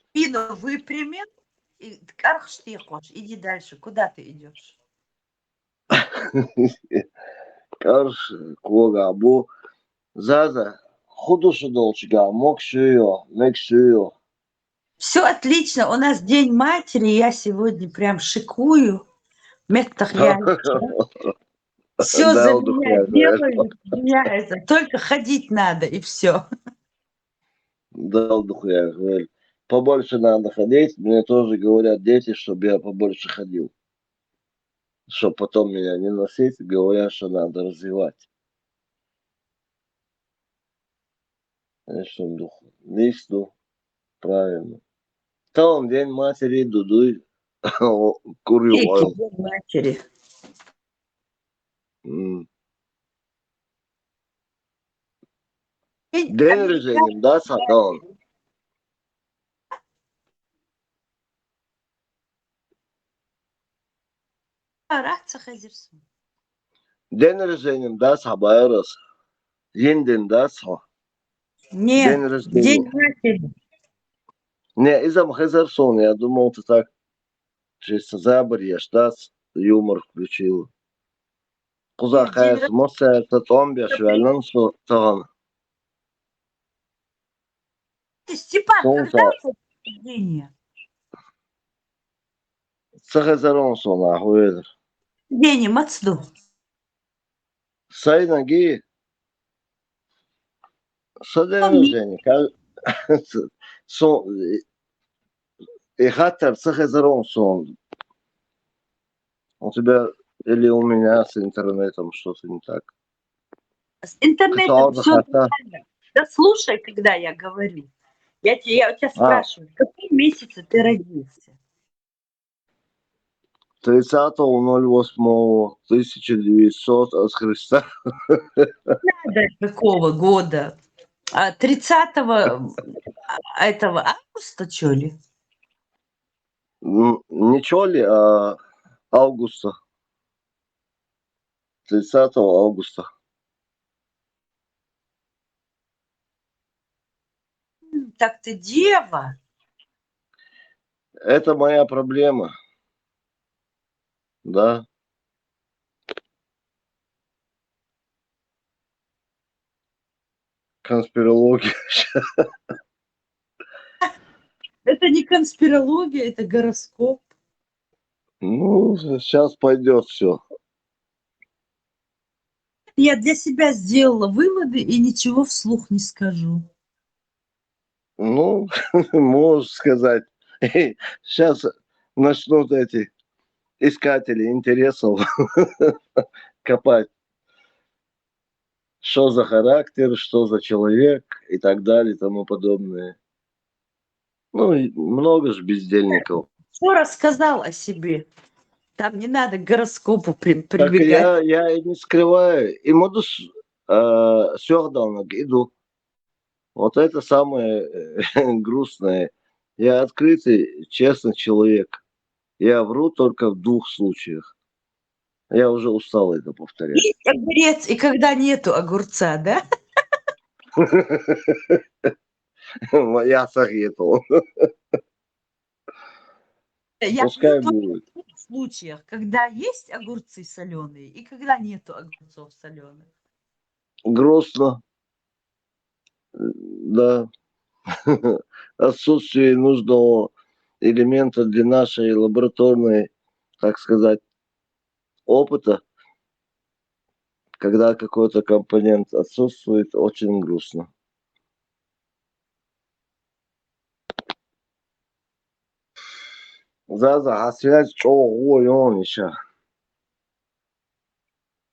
Спину выпрямил. И кархш ты хочешь. Иди дальше. Куда ты идешь? Кархш квогабу. Заза, худу шудолчга, мог шуё, мег шуё. Все отлично. У нас День матери. Я сегодня прям шикую. Меттах я. Все Да, за удух меня я, делают. Меня это, только ходить надо, и все. Да, удух я, говорю. Побольше надо ходить. Мне тоже говорят дети, чтобы я побольше ходил. Чтоб потом меня не носить, говорят, что надо развивать. Эшундух. Листу. Правильно. Там День матери, дудуй. Курю Эй, ойл. День матери. М. День День Американской рождения, да, Сатан? матери. Арахца хазирсун. День рождения, да, Сабайрос? Енден, да, Са? Нет, День рождения. День матери. Не, изам хазар сон, я думал, ты так чисто забарьешь, да, с- юмор включил. Куза День хайс, мосса, это томбя швален, что там. Степан, Солнце. Когда твой день рождения? Сахазарон сон, а хуедер. День мацду. Сайнаги. Са день Помни. Рождения. Ка- Сон. И хатар, сахазарон сон. У тебя или у меня с интернетом что-то не так? С интернетом Каталога все хата. нормально. Да слушай, когда я говорю. Я, те- я у тебя А. Спрашиваю, в каком месяце ты родился? Тридцатого ноль восьмого тысяча девятьсот от Христа. Надо какого года? А, тридцатого а, этого августа, что ли? М, Не чё ли, а августа. Тридцатого августа. М, Так ты дева. Это моя проблема. Да. Конспирология. Это не конспирология, это гороскоп. Ну, сейчас пойдет все. Я для себя сделала выводы и ничего вслух не скажу. Ну, можешь сказать. Сейчас начнут эти искатели интересов копать. Что за характер, что за человек и так далее и тому подобное. Ну, и много же бездельников. Что рассказал о себе? Там не надо к гороскопу при- Так прибегать. я, я и не скрываю. И модус э, сёрдалнаг иду. Вот это самое э, грустное. Я открытый, честный человек. Я вру только в двух случаях. Я уже устал это повторять. Есть огурец, и когда нету огурца, да? Я советовал. Я Пускай вру только будет. В двух случаях, когда есть огурцы соленые и когда нету огурцов соленых. Грустно. Да. Отсутствие нужного элемента для нашей лабораторной, так сказать, опыта, когда какой-то компонент отсутствует, очень грустно. Заза, а связь чё, ой, он ещё.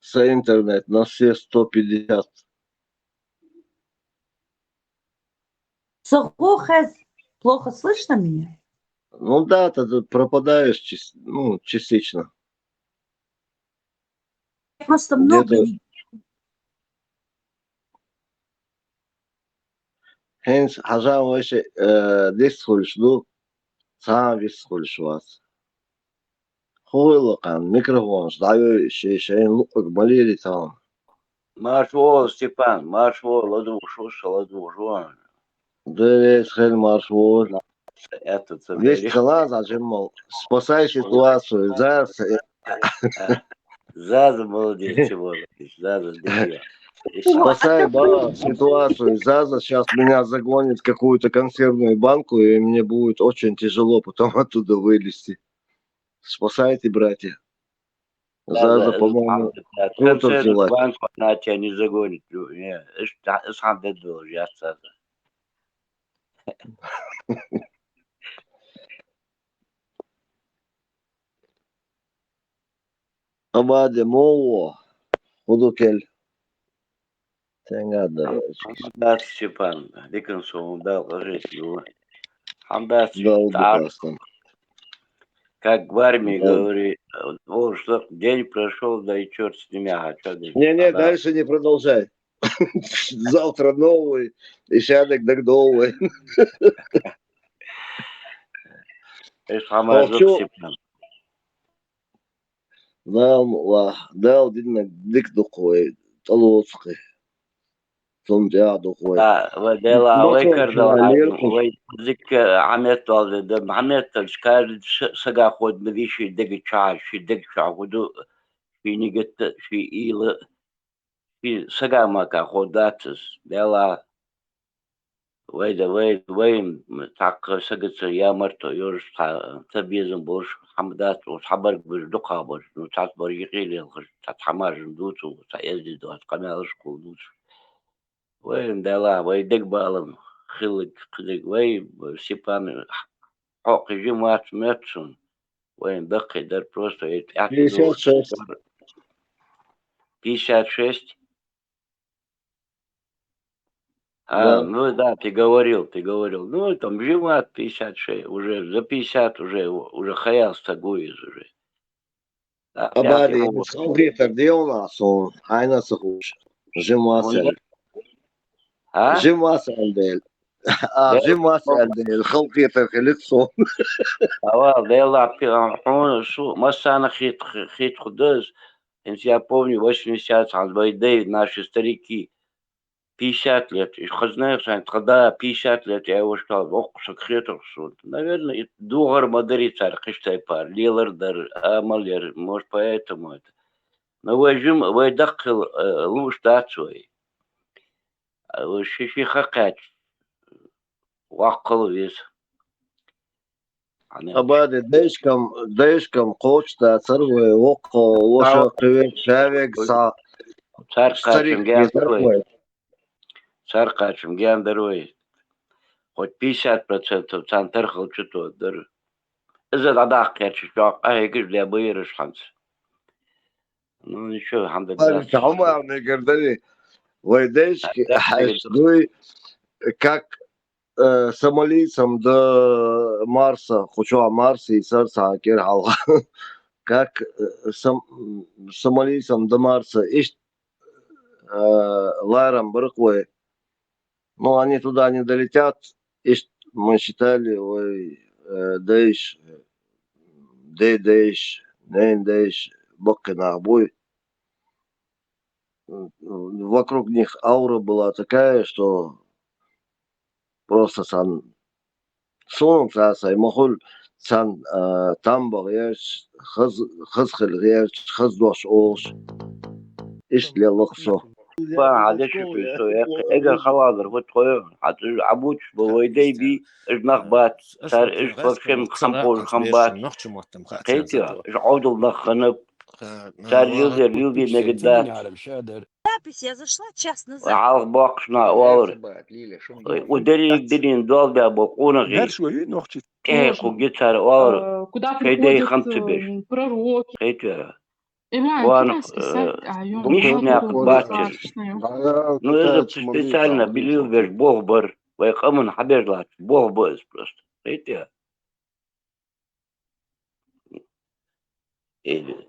С интернет на все сто пятьдесят. Сохо хаз, плохо слышно меня? Ну да, ты тут пропадаешь част- ну, частично. Просто много не... ХӀинца хьажа вайша, э, дицхулш ду, цхьа вицхулш вац. Хуйлакъан микрофонаш дӀайой ши шайн лукъаг малири тан. Марш вол, Степан, марш вол, ладугӀуш, ладугӀуш ван. Дерес хел марш вол. Это ца Весь берех. Халаз, а жиммал. Спасай ситуацию. Заз. Заза молодец, чего молодец. Заза, дебил. Спасай, ба, ситуацию. Заза сейчас меня загонит в какую-то консервную банку, и мне будет очень тяжело потом оттуда вылезти. Спасайте, братья. Заза, по-моему, круто взяла. Банку она тебя не загонит. Не, исхан дедвол, я Заза. Абаде мовво, худукел. Тенга да. Хьамдац, Степан, дикан сон дал гъажет ю. Хьамдац, дал тар. Как в армии говори, вот что день прошёл, да и чёрт с ними, а чё дальше? Не, не, дальше не продолжай. Завтра новый, и сядек так новый. Эш хьамац, Степан. Дал ма ва, Дал диннаг дик дукха вай, тӀалоцу кхин. Цунна тӀехь дукха вай. Да, вай Дела, вай кардал, вай дика Ахьмед вал де, да, Ахьмед таш, каждый ш-, сага ход ма виши дега ча, ши дега ча худу, ши нигетта, ши ила, ши сага мака ход дац, Дела. Вай да, вай, вай, м, цхьаккха сагаца ямарто йожуш цхьа ца безам болуш, хьамдац, оцу хьабарг беш дукхахбарш, ну, цхьац бар йикъий лелхаш, цхьац хьамажна дуцу, цхьа эзди доц, къамелаш кхул дуцу. Вай, Дела, вай дегбалам хиллиг, кхидиг, вай, Степан, хьо кхин жим вац моьтту суна. Вайн даккхий дара просто, э, пятьдесят шесть. Пятьдесят шесть? А, да. Ну да, ты говорил, ты говорил. Ну, там жимат пятьдесят шесть, уже за пятьдесят уже, уже хаял стагу из уже. Да, Абади, пятый год. Халкъетар де у нас, он, айна ца хууш. Жимат. А? Жимат аьлла дела. А, жимат аьлла дела, халкъетар хилит сон. Ава, Дела, пи-, хьуна шу, массана хит, хит худаз. Хинца я помню, восемьдесят, хьан вай дай, наши старики. Пятьдесят лет, иш хазна сан тхада пятьдесят лет, я вошкал, воккха саг хетарх сунт. Наверное, и дугӀар ма дари цар кхиш тайпар, лелар дар, амал яр, может, поэтому это. Но вай жим, вай даккхил, э, луш дац вай. Э, вай ши-ши хакхач, ваккхал веза. Абади дайшкам, дайшкам кхочуш дацар вай, воккхо, воша, кхивег, шавег, са. Цар кхачам гендар вай. Цар кхачам гендар вай. Хоть пятьдесят процентов царна тархал чу тодар. Иза дӀадаккхерча чохь къахьегаш ле байраш хьанца. Ну, ничего, алхьамдулиллах. Хьо ма мегар дали, вай дайшки, хьаьш дуй, как э, сомалийцам да Марса, кхучохь Марса йисар цхьана кӀира хьалха. Как, э, сом-, сомалийцам да Марса, иштта, э, ларам баркъ вай. Ну, они туда не долетят, иштта мы считали, вай, э, дайш, дей дайш, найн дайш, баккхий нах буй. М, вокруг них аура была такая, что просто сан, суна цара сай ма хуьлу, сан, а, там бан гӀерташ, хаз-, хаза хила гӀерташ, хаза дош олуш. Иштта леллакх со. Ба, хьан деши хуьлу со, эккха, эгар халалар, хӀуттахой, хьан цуьнан Ӏабучуш бо вай дай би, уьш нах бац, цара уьш баршем хам кхожу хам бац. Кхетий, уьш Ӏовдал нах ханаб, цара лилдер, лилде мегар дац. Запись, я зашла час назад. Хьалха боккхуш нах олура. Ой, у дерриг динийн долбаь бо къонахий. ТӀехьа кху гицара олура. Шайн дай хам ца беш. Хетера. Кхана, э, мишнех бацара. Ну, иза специально билил беш болх бар. Вай къаман хьабеш лац. Болх ба иза просто. Хетера. Или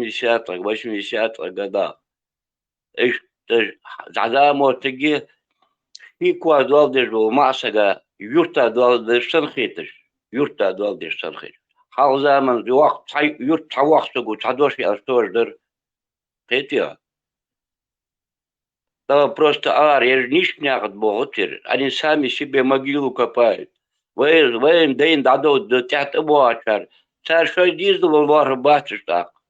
семидесятых, восьмидесятых годах. Иштта дӀа а моттиге ши коа доал деш дола маӀа сага юрта доал деш санна хеташ, юрта доал деш санна хеташ. Хьалха заманца воккха цхьа юрт, цхьа воккха саг, цхьа дош яьлча тоже дара. Кхетий хьо? Да просто ара, ераш нийсача наькъа тӀа боху цераш. Они сами себе могилу копают. Вай, вайна дайна дӀадовза тӀехьа тӀабоагӀачар. Цара шоай дезалан лоархӀам бац уж тӀаккха.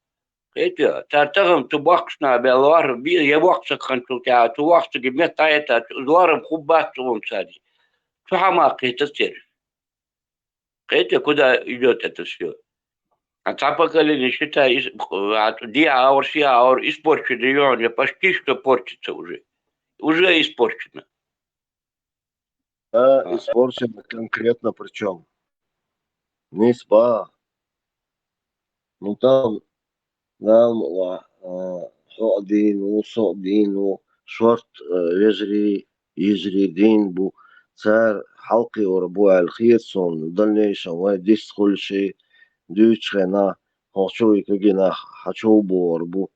Кхетий хьо? Цара тахана цу боккхача наха баь лоархӀам бе, е воккха саг хинначул тӀехьагӀа, цу воккхача сага метта дӀахӀиттача, уж лоархӀам хургбац цу хӀуманца. Цу хӀамах кхетац ераш. Кхетий, куда идёт это всё? А цхьа поколение, считай, ис-, а, дехьа агӀор, ши агӀор испорченный ю хьуна, я почти что портится уже. Уже испорчено. А, испорчено конкретно при чём? Нийса ба. Ну, там, Дала мукъалахь, а, хьо а дийна ву, со а дийна ву, шортта, а, вежарий, йижарий дийна бу, цара хьалкхевар бу аьлла хета суна, в дальнейшем вай дистхуьлуш, дуьйцучу хенахь, хӀокху чу вай кегий нах хьачубохур бу.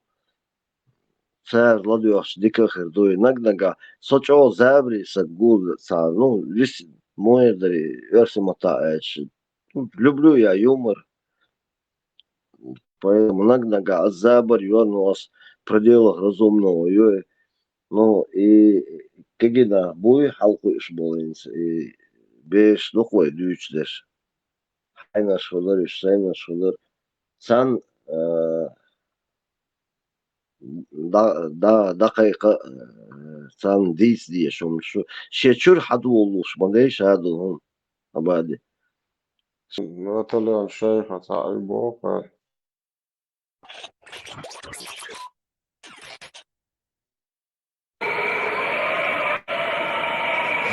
Цара ладоьгӀча дика а хир ду. Наг-нагахь со чӀогӀа забарий саг гу цхьа, ну, вис-, муха эр дарий, оьрсийн маттахь аьлча, ну, люблю я юмор. Поэтому наг-нагахь ас забар йо, ну, ас в пределах разумного йо. Ну, и кегий нах буй хьалкхуьуш болу хӀинца, и бераш дукха вай дуьйцуш дерш. Хьайнаш хуьлура, уьш сайнаш хуьлура. Царна, а, да-, да-, дӀакхайкха, а, царна дийца дезаш хӀума шу. Шен чуьра хьадолуш ма дайша ду хӀума, Абади. Натальян шайха цхьаъ боху,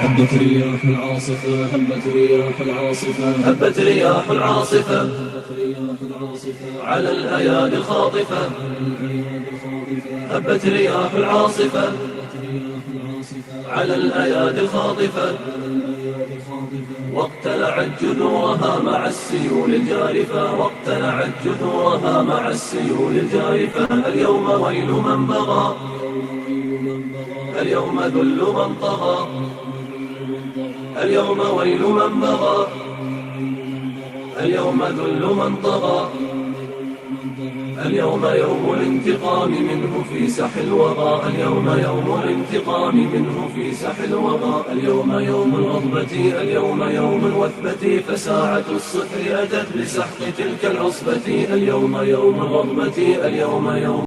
هبت رياح العاصفة، هبت رياح العاصفة، هبت رياح العاصفة، هبت رياح العاصفة على الأيادي الخاطفة، هبت رياح العاصفة على الأيادي الخاطفة، واقتلعت جذورها مع السيول الجارفة، واقتلعت جذورها مع السيول الجارفة. اليوم ويل من بغى، اليوم ذل من طغى، اليوم ويل من بغى، اليوم ذل من طغى. اليوم يوم الانتقام منه في ساح الوغى، اليوم يوم الانتقام منه في ساح الوغى، اليوم يوم الغضبة، اليوم يوم الوثبة، فساعة الصفر أتت بسحق تلك العصبة، اليوم يوم الغضبة، اليوم يوم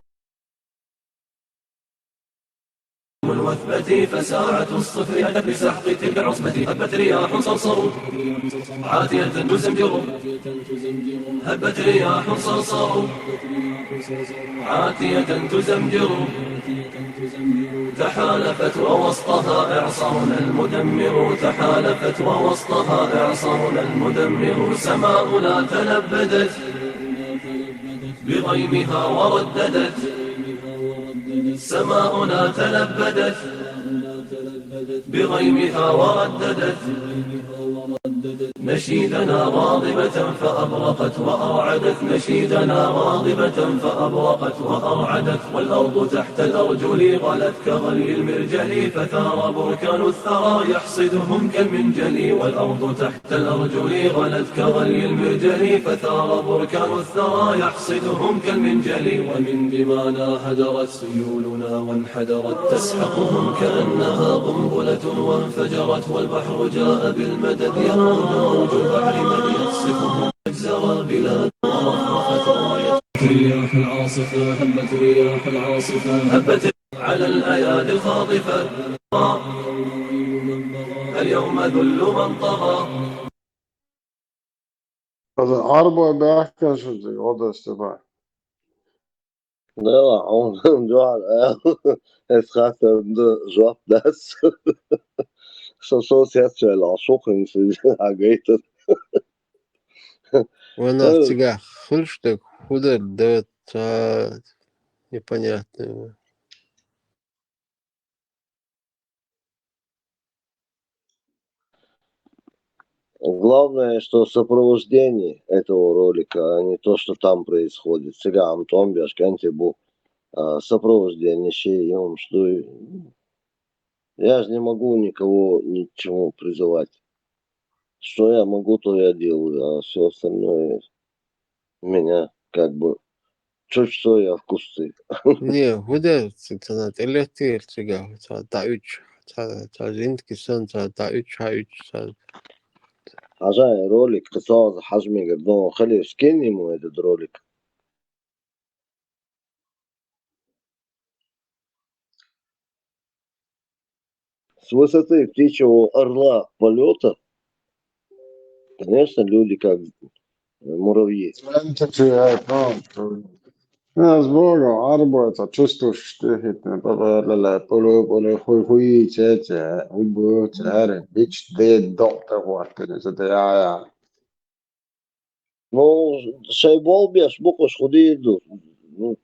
الوثبة، فساعة الصفر أتت بسحق تلك العصبة، هبت رياح صرصر عاتية تزمجر، هبت رياح صرصر عاتية تزمجر، تحالفت ووسطها إعصارنا المدمر، تحالفت ووسطها إعصارنا المدمر، سماؤنا تلبدت بغيمها ورددت، سماؤنا تلبدت بغيمها ورددت، نشيدنا غاضبة فأبرقت وأرعدت، نشيدنا غاضبة فأبرقت وأرعدت، والأرض تحت الأرجل غلت كغلي المرجل، فثار بركان الثرى يحصدهم كالمنجل، والأرض تحت الأرجل غلت كغلي المرجل، فثار بركان الثرى يحصدهم كالمنجل، ومن دمانا هدرت سيولنا وانحدرت، تسحقهم كأنها قنبلة وانفجرت، والبحر جاء بالمدد يقود موج البحر من يقصفهم مجزر البلاد، ورفرفت راية رياح العاصفة، هبت رياح العاصفة، هبت على الأيادي الخاطفة. اليوم ذل من طغى. Ӏарбой баьхкача шуьга, гӀо дашта бан. Дела, хьуна дуьхьал аьлла, эс хаттар да жоп дац. Со, со сецвелла, шо хӀинца хьагайтар. Ванах Э. цигахь хуьлуш дерг, хӀун дара, да, ца, непонятно. Главное, что сопровождение этого ролика, а не то, что там происходит. Цигахь ам тӀом беш кӀанте бу, а, сопровождение шен йомаш дуй. Я же не могу никого ни к чему призывать. Что я могу, то я делаю, а всё остальное меня как бы чуть что я в кусты. Не, хӀун дара, ца, ца, тӀелеттийла цигахь, ца, дӀауьйтуш, ца, ца, жиндги санна, ца, дӀауьйтуш, хьауьйтуш, ца. Хьажа, ролик, кхин цхьа хьажа мегар ду, хилийта, скинь ему этот ролик. С высоты птичьего орла полёта, конечно, люди как, э, муравьи. Знаете, что я понял, что нас Бога, Ӏарбой ца чувствуешь, что хитна, папа, ла, ла, полу, полу, хуй, хуй, че, че, убу, че, аре, бич, де, док, так вот, это я, я. Ну, шайн болх беш бу-кх уьш, хӀун дийр ду? Ну,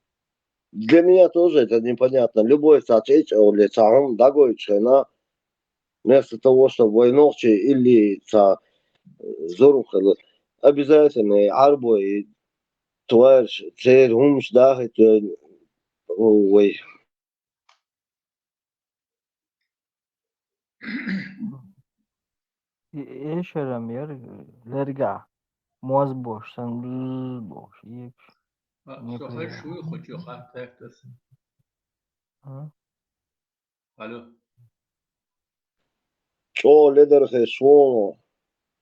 для меня тоже это непонятно. Любой цхьа чӀечӀ оле, цхьа хӀума дӀагойтуш хенахь, вместо того, чтобы вай нохчий или цхьа, э, зурма хилла, обязательно и Ӏарбой, и тварь, церан хӀумаш дахийта вай. И эшарам яра лергахь, моз бош санна, бзз бохуш, егаш. А, со неприятно. Хезаш вуй, кху чу хаттар таса. А? Алло. ЧӀогӀа ледар хезаш ву,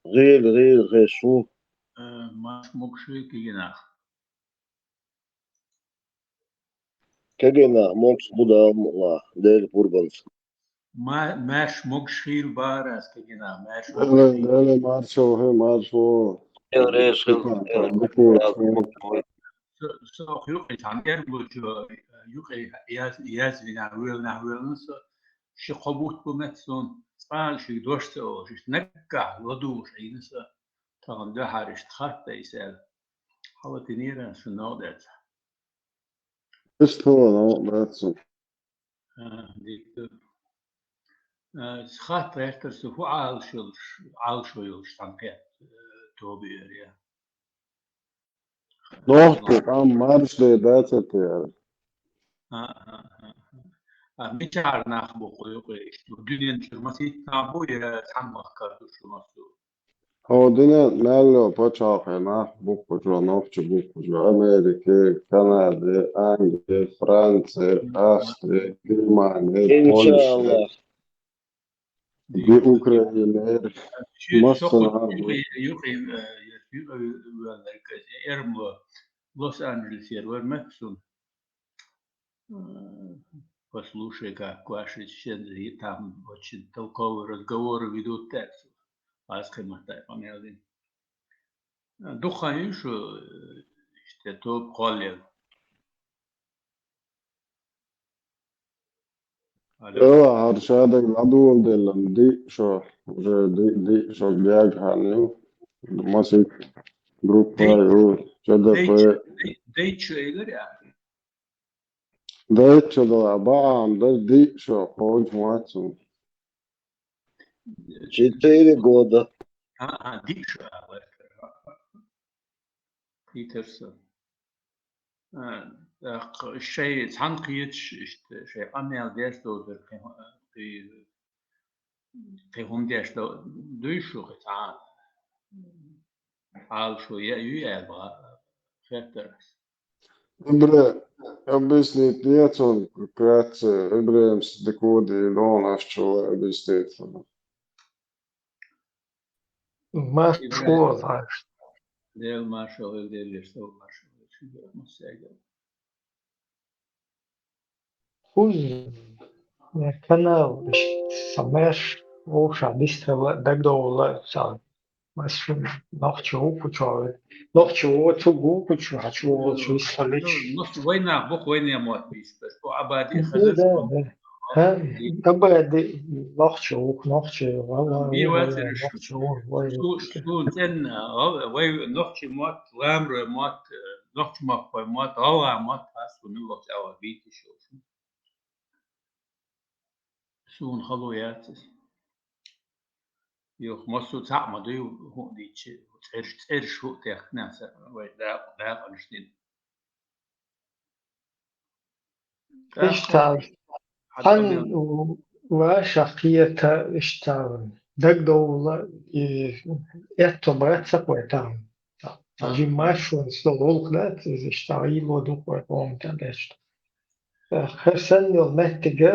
гӀийла, гӀийла хезаш ву. Э, марш могуш вуй кегий нах. Кегий нах могуш бу, Дала мукъ лахь, Делан пурбанца. Ма-, марш могуш хуьлда боху ас кегий нах, марш могуш хуьлда. Дала, Дала, маршо хи, маршо. Степан, Дала, Дала, Дала, Дала. со, со юкъе цхьана эрмалучо юкъе яз-, язвина, воьлна, воьлна со, ши-кхо бутт бу мет сона, цкъа а шига дош ца олуш, иштта наггахь ладугӀуш Ӏийна со, тахана дуьхьара иштта хатта айса аьлла. Хьала тинера шун новкъа дац. Иштта хьала новкъа дац шун. А, дика ду. А, хатта гӀертар со, хӀун Ӏалашо йолуш, Ӏалашо йолуш цхьана кхетта, э, тоба яр я. Нохчо къам марша де дац те яра. А, а, а, а. А мичара нах бу кху юкъе иштта? Дуьнен чуьра масийтта нах бу я цхьана махкара ду шу массо? Хьо дуьнен мел йолу пачхьалкхе нах бу кху чу, нохчий бу кху чу: Америка, Канада, Англи, Франция, Австри, Германи, Польша, Иншаллах. Ди Украина, Шуьца массо а нах бу. Юкъе, юкъе, э, юкъе ваьлларг, э, эрмло Лос-Анджелесера вара меттиг суна. Э, послушай, как ваши чеченцы там очень толковые разговоры ведут, так, аз кхин маттай къамел дина. Дукха хан ю шу, э, иштта тоба кхоллаелла? Алло. Эла, хӀара шадерг ладогӀалделла, диъ шо, уже диъ, диъ шо бегӀа хан ю. Масийтта группа ю, Д П. Дайча, дайча элира я? Дайча дала бахьана дар диъ шо, кхочу вац хӀума. Четыре года. А, а, диъ шо, а, Питерсон. А, тӀаккха шайн цхьаьна кхеташ, иштта, шайн къамел деш доцург кхин, кхин, кхин хӀума деш до-, дуй шу кхин цхьа а? Ӏалашо яа юй аьлла бахьа хеттар ас. Эбре-, объяснить децун, вкратце, Эбреймс декоди донаш чула объяснить. Маршо, Эбреймс. Дел маршо, Дел леш, Дел маршо, Дел маршо. Хуз, э, канал, ш-, самеш, вовша бистрала, дагдовла, са, машин, нохчи вукучо, нохчи вуцу гукучу, хачу волчу, исхалич. Ну, ну, война, бух война мот бис, то, что Абади, ну, хазар, да, что, да. Ха, Абади, нохчи вук, нохчи, вала, ми вала, вацариш, нохчи вук, вай. Шу, шу, цен, а, вай, нохчи мот, ламрой мот, э, нохчи махкой мот, гала мот, хас, ну, нохчи ава, бити, шу. Суна хало яц иза. Юха массо а цхьаъ ма дуй, хӀуъа дийча, цӀераш, цӀераш хӀуъа техкина аса, вай дакъа, дакъанаш дина. Иштта, хьан ваша кхета, иштта, дагдовла, и, этто бац ца кхой там. Ца, ца жиммаш вон стол гӀуллакх дац, иза иштта гӀийло ду кхой къоман тӀе дешта. Херсаннел меттига,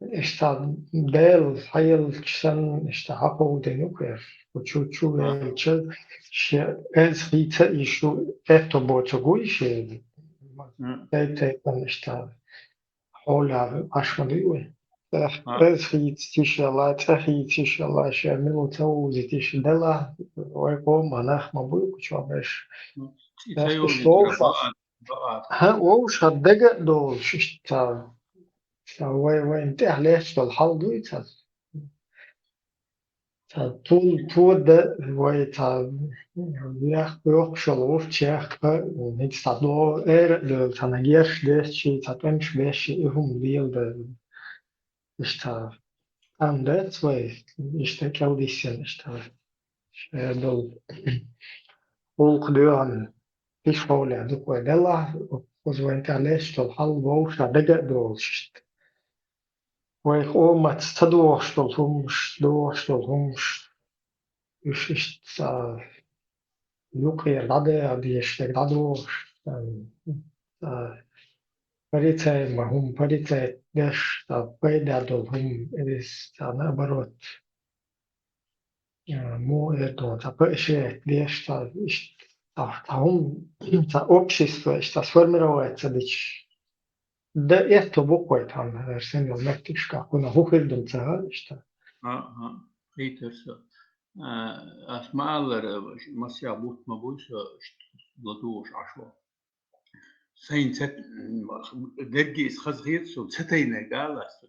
иштта Дела хьаелча санна, иштта хьакховдина ю кхер. Кху чу, чу велча, ше эз хийца и шу этто боцург вуй ше. Тайп-тайпана иштта хьола Ӏаш ма дуй вай. Эз хийца тишала, цӀа хийца тишала, ше мила ца вузи тиша дела, вай къоман нах ма буй кху чу беш. Иштта вовша. ХӀа, вовша дага а долуш, иштта, ца вай, вайна тӀехь лечча долу хьал дуй ца? Ца тул, тода вай ца, яккха йоккхуш йолу вовчех а, хӀинца ца до-, эра а девлла, ца нагерш дешчи, ца тӀемаш бешчи, и хӀума леладар. Иштта, тӀам дац вай, иштта кӀелдиссина, иштта. Ша долу гӀуллакх доьгӀна, иштта хьоле дукха вай делахь, кхуза вайн тӀехь лечча долу хьал вовша дага а долуш иштта. Вай къомаца ца догӀуш долу хӀумаш, догӀуш долу хӀумаш, уьш иштта цхьа юкъера дӀадаха дезаш дерг дӀадогӀуш, цхьа, цхьа порицай ма хӀума порицай деш, цхьа пайда долу хӀума, иза цхьа наоборот. Э, муха эр ду, цхьа паша деш, цхьа иш-, цхьа, цхьа хӀума, цхьа общество иштта сформировать ца дича, да, этто бу кхой тхьамма, хӀара сенал меттигашкахь, кхунах хӀун хир ду ца хаьа иштта. А, а, хийтар со. А, ас ма-аллара, масех бутт ма буй со, иштта, латугӀуш Ӏаш ву. Сайна ца, м, дерриге иза хазахета суна, ца тайнарг ала ас цу.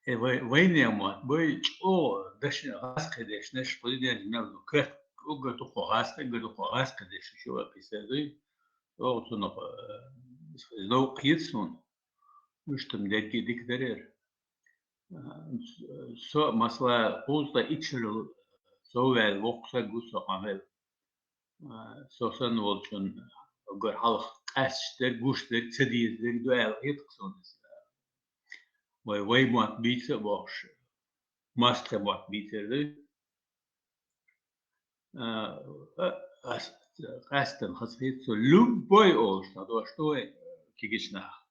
Э, вай, вайнех мотт бай чӀогӀа дашна гӀазкхи дешнаш, кхузиденчу мел ду, кхетта уггар дукха гӀазкхи, уггар дукха гӀазкхи дешнаш ю вай кхийсар дуй. ЧӀогӀа цунах, э, иза новкъа хета суна. Уьш там дерриге дика дарера. Э, со, масала, кхузткъе итт шарал со ваьлла воккха саг ву со къамел. А, со санна волчун уггар хьалха къаьсташ дерг, гуш дерг, ца деза дерг ду аьлла хеташ суна иза. Вай, вай мотт бийца а бохуш, мостагӀий мотт бийцар ду. А, а, ас къаьстина хазахета со любой олуш, цхьа дош ду вай, кегийчу наха.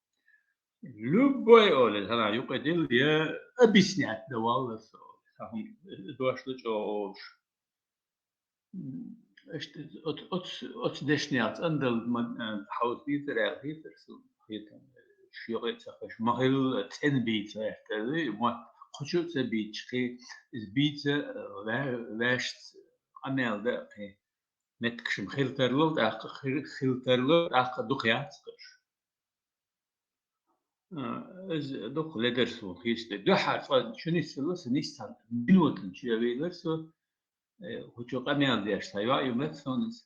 Любой олий, хӀара юкъа дилла, я объяснять дан валлар со. Цхьа хӀума дош ду чӀогӀа олуш. М, иштта оц-, оц-, оцу дешнех цӀандала ма-, а, хьовса дийцар аьлла хетара суна, хетара. Шен юкъе ца хезаш, ма-хилла цӀена бийца гӀертар, ма-, кхучу а ца бийцаш, кхин иза бийца, а, ва-, ваьшца къамел дан а кхин меттигаш-м хила тарлал, тӀаккха хи-, хила тарлал, тӀаккха дукха яц кхуьш. А, иза дукха ледара суна хийца. Дуьххьара цкъа чу нисвелла со, нисса цхьана минотана чу а вейлира со, э, хӀу чу къамел деш цхьа йоӀ ю моьтту суна иза.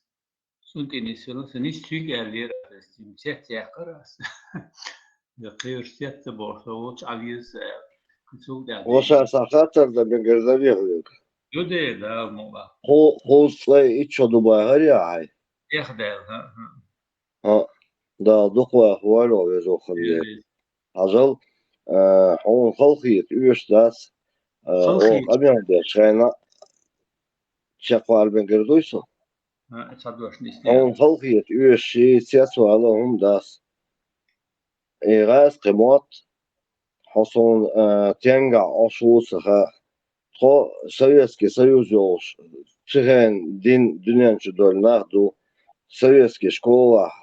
Цунна тӀе нисвелла со, нисса цуьнга аьллера аса, иза цуьнан цец яьккхира аса. Я кхераш цец ца бохуш, со волчу Ӏан веза со аьлла. Кхин цул тӀаьхьа Ваша сан хаттар дан мегар дан вехавега. Ю де, Дала мукъ лахь. Ху-, хӀуз цӀай иччо ду бахарий ахьа? Эх, Дала, хӀа, хӀа. ХӀаъ, Дала дукха ваха валло веза вахана вер. Хьажал, а, хьуна халахета оьшуш дац, а, оха къамел деш хенахь чекхвала мегар дуй со? Хьуна халахета оьшуш цецвала хӀума дац. И гӀазкхи мотт, хьо суна, а, тенгахь Ӏаш ву ца хаьа. Тхо Советский Союз йолуш, цу хенахь дин дуьнен чу долу нах ду, советский школахь,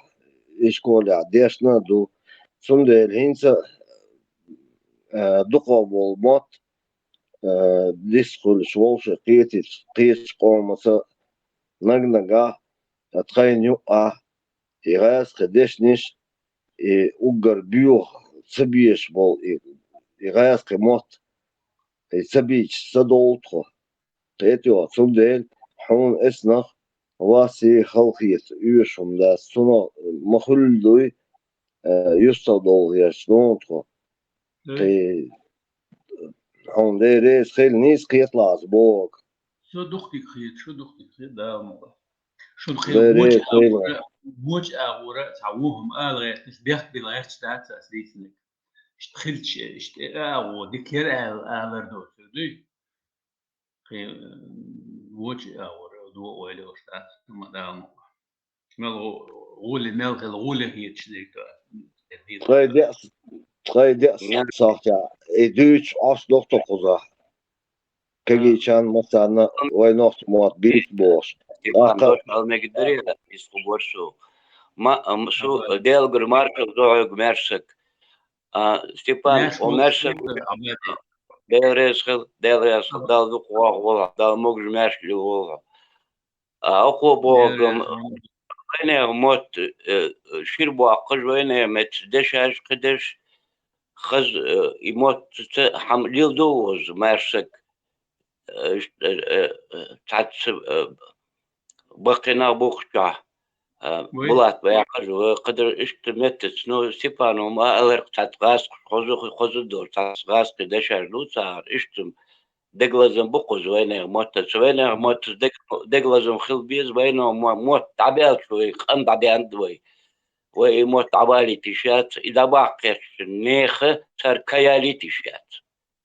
ишколехь дешна а ду. Цундела хӀинца а, а, дукхах болу мотт, а, дисса хуьлуш вовшах кхетийча, кхечу къомаца наг-нагахь, а, тхайна юкъахь, и гӀазкхи дешнаш, и уггар боьха ца безаш болу и, и гӀазкхи мотт, и ца бийцича ца довлу тхо. Кхетий хьо, цундела хьуна эцнах вац и халахета оьшуш хӀума дац, цунах ма хуьллу дуй, а, юьстах долу гӀерташ ду хьуна тхо. Кхин хьуна Дела реза хила нийса кхеталахь аса бохург. Со дукха дика хета, шу дукха дика хета, Дала мукъ лахь. Шуна кхин вочу агӀора, вочу агӀора цхьа вон хӀума ала гӀерташ, бехк била гӀерташ дац аса дийцинарг. Иштта хилча, иштта агӀо дика яра аьлла, алар доцург дуй? Кхин, э, вочу агӀора догӀу ойла йолуш дац, ма Дала мукъ лахь. Мел гӀу-, гӀули, мел хила гӀули хеташ дерг ду. Ткъе деа, ткъе деа сахьтехь и дуьйцуш Ӏаш доху тхо кхузахь. Кегийчарна массарна вай нохчийн мотт бийца бохуш. Степан, тӀаккха дош мел мегаш дарий, иза кху боршо. Ма, ам, шу Делгара маршалла ду хьоьга, маьрша саг. А, Степан, о, маьрша саг, Дела реза хила, Дела реза хила, Дала дукха вахаволва, Дала могуш-маьрша лелаволва. А, оха бохург-м, вайнехан мотт, э, шира боккхуш, вайнехан меттан дешаш, кхидерш, хаза, э, и мотт ца хьама леладу ваза, маьрша саг. Э, ш-, э, э, э, цхьацца, э, баккхий нах бу кху чохь, э, Булат баьккхаш, вай кхидерш иштта меттаца, ну, Степанов ма аларх цхьацца гӀазкхаш хоза, хоза долу, цхьацца гӀазкхий дешаш ду цара, иштта дегалазам бу кхуза вайнехан маттаца. Вайнехан маттаца дег-, дегалазам хила беза, вайнехан мо-, мотт дӀабаьлча вай, къам дӀабаьннад вай. Вай и мотт дӀабалийтийша яц, и дӀабаккха кхечу нехан цара ка ялийтийша яц.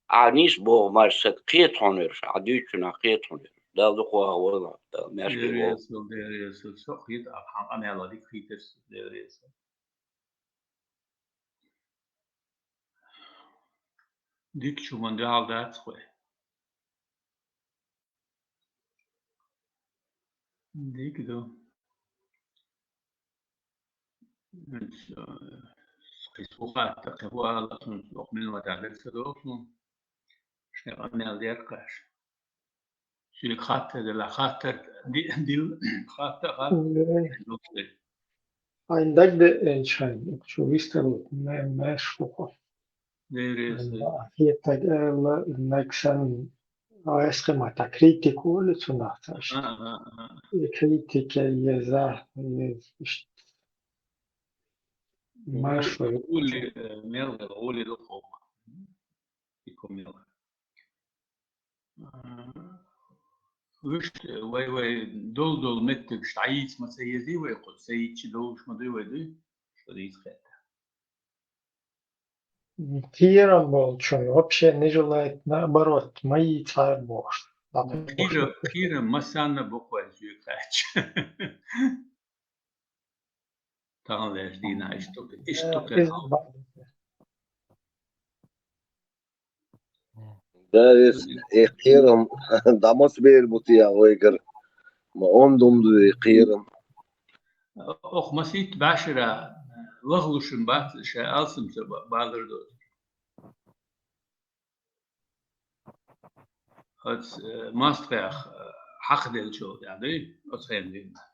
Ахьа нийса боху, маьрша саг, кхета хьуна уьш, ахьа дуьйцучунах кхета хьуна уьш. Дала дукха вахаволва, Дала маьрша вахаволва. Дела реза хила, Дела реза хила, со кхета, ахьа къамел дика хийтира со, Дела реза хила. Дикачу хӀуманна дуьхьал дац вай. Дика ду. Ца, кхин сухатта, кхин хӀу ала, цунна цхьа минотехь дерг ца догӀу суна. Шайн къамел дерг кхаьш. Туьйга хаттар дилла, хаттар ди-, дилла, хатта, хатта. Хьайн дагадеъча, хьайн, чу вистар ву, ма-, маьрша ву хьо. Дерригаш. Хьайн ба-, хетаг аьлла, наг санна, а, эсхе ма та критик волу цунах цааш. А, а, а. И критика еза, еза, иштта. Маьрша ву. Гули, э, мел, гули ду хьо. Ико мел. А, вуьшта вай, вай дол-дол меттигаш дӀайийца ма ца езий вай кху, ца йийцча довлуш ма дуй вай, дуй? Шу дийца хетта. Кхерам болчун вообще не желает, наоборот, ма йийцар бохуш. Кхера-, кхерам массанна бу кху, вай зуьйга хаьттича. Таханлерчу дийнахь иштта ду, иштта ду кхин хьал. Да, вес, э, кхерам, дӀа маца бер бу те вайгара? Ма онда хӀума ду и кхерам. Оха масийтта бӀаьшара лахлушун бац ша алсамца ба-, балар доцу. Оцу, э, мостагӀех, э, хьакхаделлачул тӀаьхьа дуй, оцу хенахь дийнахь.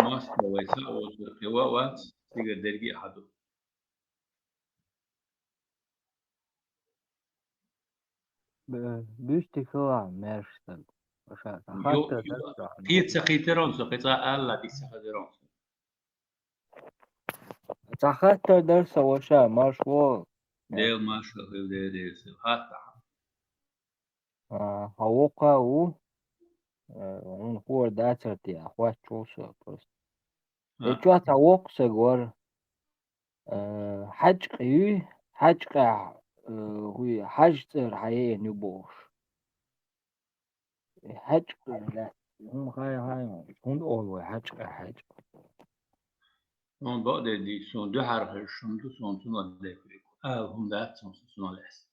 МостагӀа вай схьа а воцург кхин ван а вац, цигара дерриге а хьаду. Б-, буьстиг хилахь, маьрша стаг. Ваша, сан хаттар дара. Кхета ца кхийтира хьуна со, кхин цкъа а ала дика ца хезира хьуна со. Цхьа хаттар дара сан, ваша, марша вогӀу. Дела марша хила, Дела реза хила. Хатта хьан. А, хьан воккха а ву, э, хьуна хӀора дацара те, хоттуш ву со просто. А. И чохь цхьа воккха саг вара. Э, Хьаьжкъа юй, Хьаьжкъехь, э, хӀуй, Хьаьжа цӀера хьан еана ю бохуш. Э, Хьаьжкъа лаьцна, хӀума хай хьайна, хӀунда олу вай Хьаьжкъехь Хьаьжкъа? Суна бакъдерг дийцича, суна дуьхьара хезаш хӀума ду, суна цунах дерг ала хӀума дац суна, суна лаьцна.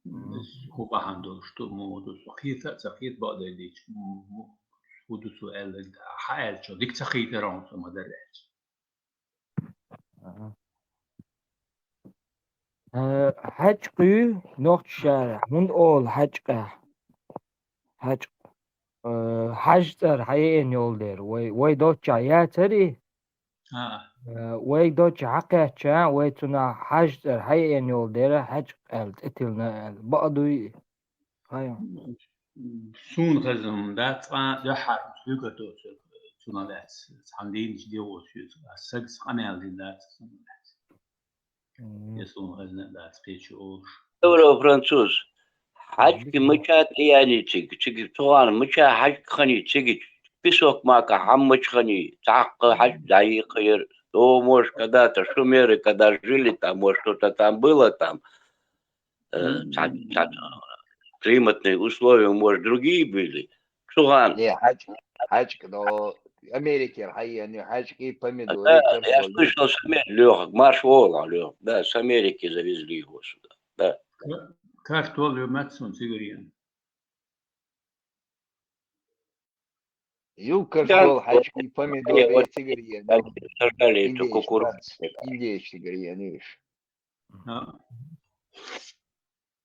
Мгм. Иза хӀун бахьана долуш ду, муха ду, со кхета а ца кхета, бакъдерг дийцича, м-, м-, хӀун ду цо аьлларг, хьан аьллачо дика ца кхийтира хьуна со ма-дарра аьлча. Ага. Э, Хьаьжкъа юй нохчашкара, хӀунда олу Хьаьжкъехь? Хьаьжкъа. Э, Хьаьжа цӀера хьан еана йолу дера, вай, вай долччохь яцара и? А. Э, вайга долччохь хьакхаьчча, вай цунах Хьаьжа цӀера хьан еана йолу дера, Хьаьжкъа аьлла, цӀе тиллина аьлла. Бакъ дуй и? Хьайн. Суна хезна хӀума дац, цкъа а дуьххьара хӀума соьга доцург цунах лаьцна, цхьана дийначу дегӀо соьца, ас сагца къамел дина дац цунах лаьцна. Мгм. Я суна хезна а дац, кхечу олуш. Евро-француз. Хьаьжкъа мича тӀеяьний цига, цига цу хана мича Хьаьжкъа хиний цига, песок махкахь хьан мича хиний, цхьаккха Хьаьжкъа дӀайийкхира. То, может, когда-то шумеры, когда жили там, может, что-то там было там. Э, цхьа, цхьа климатные условия, может, другие были. Цу хана. Не, Хьаьжкъа, Хьаьжкъа, но Америкера хьан еана ю Хьаьжкъа и помидоры, да, я картофель. Слышал, шумер, Лёха, марша вогӀу, Лёха. Да, с Америки завезли его сюда. Да. Ка-, картофель ю маьццун цигара еана. Ю картофель, Хьаьжкъа и помидоры цигара еана. Сажали эту кукурузу. Индейчу цигара еана уьш. А.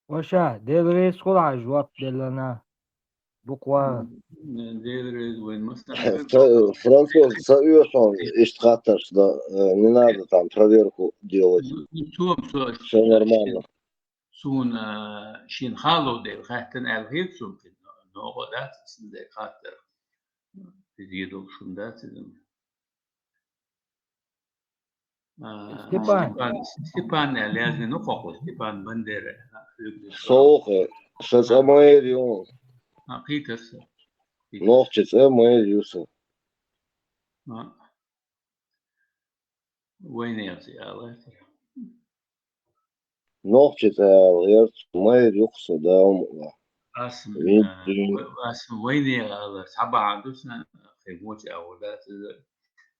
Ваша, Дела реза хуьлда хьан жоп делларна. Буква. Дела реза вайн массарна. Фра-, француз, ца оьшу хьуна иштта хаттарш дан, э, не надо там проверку делать. Ну, ну, цо, цо, всё нормально. Суна, э, шена хало дела хаьттина аьлла хета суна, кхин ногӀа дац, сан дерг хаттар. Иза е долуш хӀума дац иза. А, Степан. Степан, Степан аьлла яздина ву кху, Степан Бандера. Со ву-кх, сан цӀа Майра ю. А, кхийтира со. Нохчийн цӀа Майра ю сан. А. Вайнехан цӀе ала гӀертара. Нохчийн цӀе ала гӀерта, Майра ю-кх сан, Дала мукъ лахь. Ас, вин а, дуьйна. Ас вайнехан алар цхьа бахьана ду сан, кхин вочу агӀор дац иза.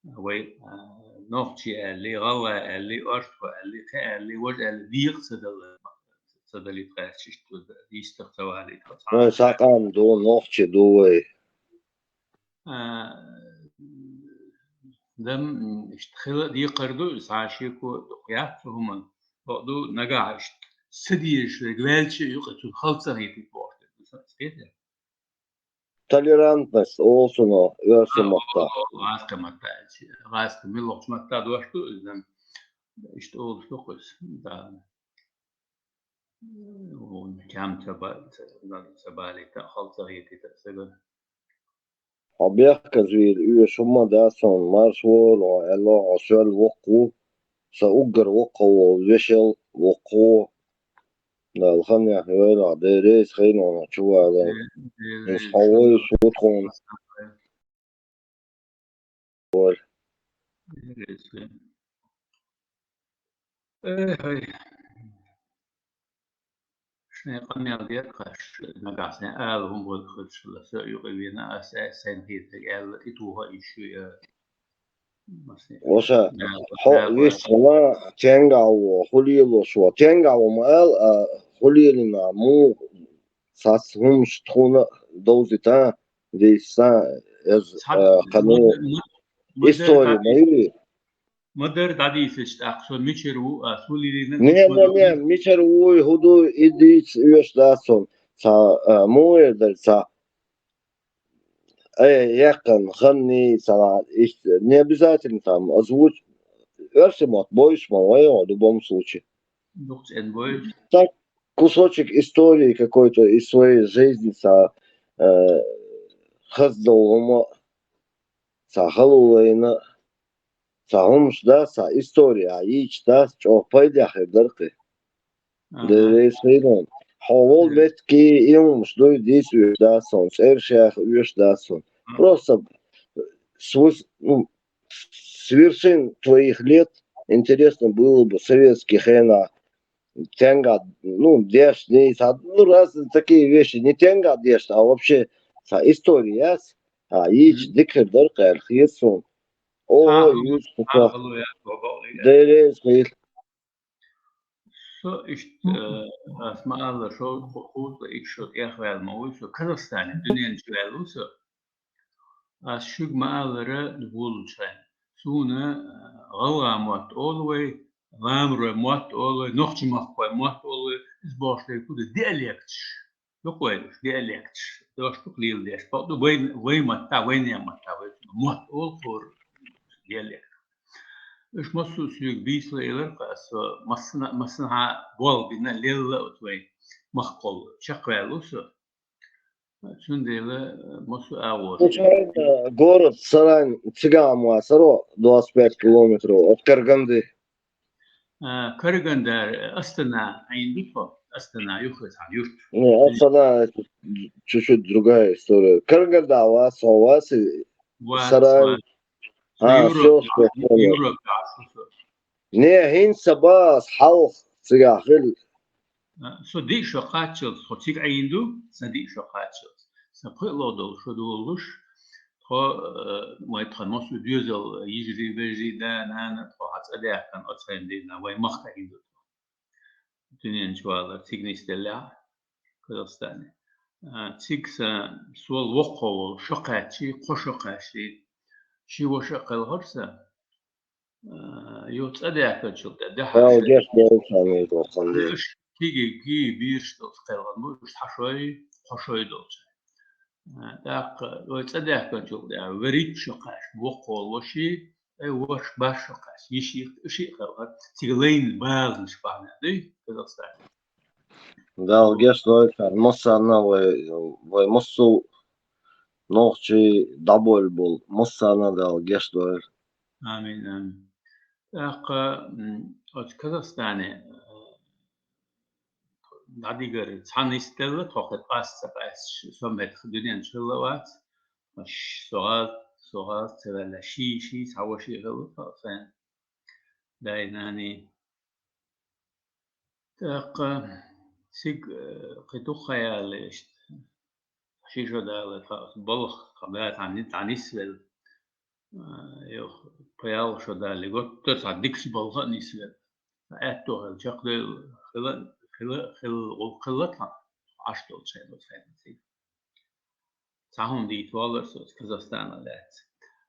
Вай, а, нохчий аьлли, гӀалгӀай аьлли, орстхой аьлли, кхин аьлли, важа аьлли, декъа ца дала, ца далийта гӀерташ, иштта дийцарх ца валийта. Вайн цхьа къам ду, нохчий ду вай. А, Дам, м, иштта хила декхар ду, цхьа шеко дукха яц цу хӀуман. Бакъду, нагахь иштта ца дезаш верг ваьлча а юкъа цу хала ца хетийта бохуш дерг ду сан хетар. Толерантность олу цунах оьрсийн маттахь. Гӏазкхийн маттахь аьлча. Гӏазкхийн муьлххачу маттахь дош ду иза, дам. Иштта олуш ду-кх иза. Да. Кем ца ба-, ца, ца балийта, хала ца хетийта сага. Хьо бехказвийла оьшу хӀума дац хьуна, марша вогӀийла хьо, аьлла, хьо соьл воккха ву, сан уггар воккхах волу вешал воккха ву. Дала хан яхйойла хьо, Дела реза хуьлда хьуна чувала. Иза хьо вуйш ву тхуна. Ой. Э, хьай. Шайн къамел дера хаш, нагахь сайн ала хӀума бохург хилча, со юкъа вена, ас, ас сайн хетарг аьлла, тӀетоха йиш ю я. Оша, хьо вист хила, тенгахь ву, хӀу лелош ву. Тенгахь ву ма ала, а хӀу лелийна, муха цхьацца хӀумаш тхуна довзийта, дийца, эз, а, кхано. Истори ма ю. Ма-дарра дӀадийцича тӀаккха, со мичара ву, ас хӀу лелийна, не, не, не, мичара вуй, хӀу дуй, и дийца оьшуш дац хьуна. Цхьа, а, муха эр дара, цхьа, э, яьккхина ханний, цхьа, иштта, не обязательно там озвучить. Оьрсийн мотт бойуш ма вай, в любом случае. Дукха цӀена бойуш. Так, кусочек истории какой-то из своей жизни, цхьа, э, хаза долу хӀума, цхьа хала лайна, цхьа хӀумаш дац, цхьа истори а йийцича дац, чӀогӀа пайдехь хир дара кхин. Ага. Дела реза хуьлда хьуна. Хьо волу меттиг и хӀумаш дуй дийца оьшуш дац хьуна, цӀераш яха оьшуш дац хьуна. Просто с выс-, ну, с вершин твоих лет интересно было бы советский хенахь тенгахь, ну, дешна, цхьа, ну, разные такие вещи, не тенгахь дешна, а вообще цхьа истори яц, а, йийцича дика хир дара кхин аьлла хета суна. Ого, юьйцу кхин. Дела реза хуьлда. Со иштта, э, ас ма-аллара, шовзткъа, кхузткъа итт шо тӀехваьлла ма вуй со, Казахстане дуьнен чу ваьлла ву со. Ас шуьга ма-аллара, волучу хенахь. Суна, э, гӀалгӀа мотт олу вай, ламарой мотт олу вай, нохчийн махкахой мотт олу вай, иза бохуш дерг хӀун ду, диалекташ. Дукха вай уьш диалекташ. Дош дукха леладеш. Бакъду вайн, вайн маттахь, вайнехан маттахь вай мотт олу хӀора диалект. Уьш массо а соьга бийцало элира-кх ас, со массана-, массанхьа болх бина, лелла оцу вайн махкахула. Чекхваьлла ву со. Цундела, э, массо а агӀор. Случайно город Сарань цигахь ма вацара, двадцать пять километров от Караганды. А, Карагандар, э, Астана Ӏийна ду тхо? Астана юха цхьана юрт. Не, Астана это чуть-чуть другая история. Караганда вац, хьо вац и Сарань. Вац, вац. А, всё, всё, понял. Европа, Европа, а, что, что? Не, хӀинца ца бац, хьалха цигахь хилла. А, со диъ шо кхаччалц, тхо цига Ӏийна ду, сан диъ шо кхаччалц. Сан пхуьлугӀа долу шо долуш, тхо, э, вай тхан массо а доьзал, йижарий, вежарий, да, нана, тхо хьан цӀа даьккхина оцу хенахь дийнахь, вай махка Ӏийна ду тхо. Дуьнен чу валар, цига нисделлехь, Казахстане. А, цига сан сол воккхо волу шо кхаьччий, кхо шо кхаьччий, ши ваша а кхелхира сан. А, юха цӀа даьккхинчул тӀе, дехьа Дала гечдойла царна иза воккханна. Уьш кегий, кегий бераш долуш кхелхина бу, уьш цхьа шой, кхо шой долчу. А, тӀаккха вай цӀа даьккхинчул тӀе, верриг а шо кхаьчна, воккхо волу ваший, ай, ваша, бархӀ шо кхаьчна, йиший, уьший а кхелхира, цига лайна базанаш бахьана дуй, Казахстане. Дала гечдойла царна, массарна а вай, вай массо а нохчий дӀаболла болу, массарна а Дала гечдойла. Амин, амин. ТӀаккха, м, оцу Казахстане, э, дӀадигар цхьа нисделла, тхо кхин къаста ца къаьсташ, со меттах дуьнен чу хилла вац. Ш-, со гӀаз-, со гӀаза ца ваьлла, ший, ший, цхьа ваший хилла тхо сайн дай-наний. ТӀаккха цига, э, кхин дукха хан яьлла иштта. Ши шо далале тхан балха тхан баьцахьа ни-, дӀанисвелла. А, йо, пхи-ялх шо далале, готтара цхьа дикачу балха а нисвелла. Цхьа аьтто хилла, чекхдевлла хила, хила, хила, хила тхан Ӏаш долчу хенахь, хенахь цига. Цхьа хӀума дийца воллура со Казахстанах лаьцна.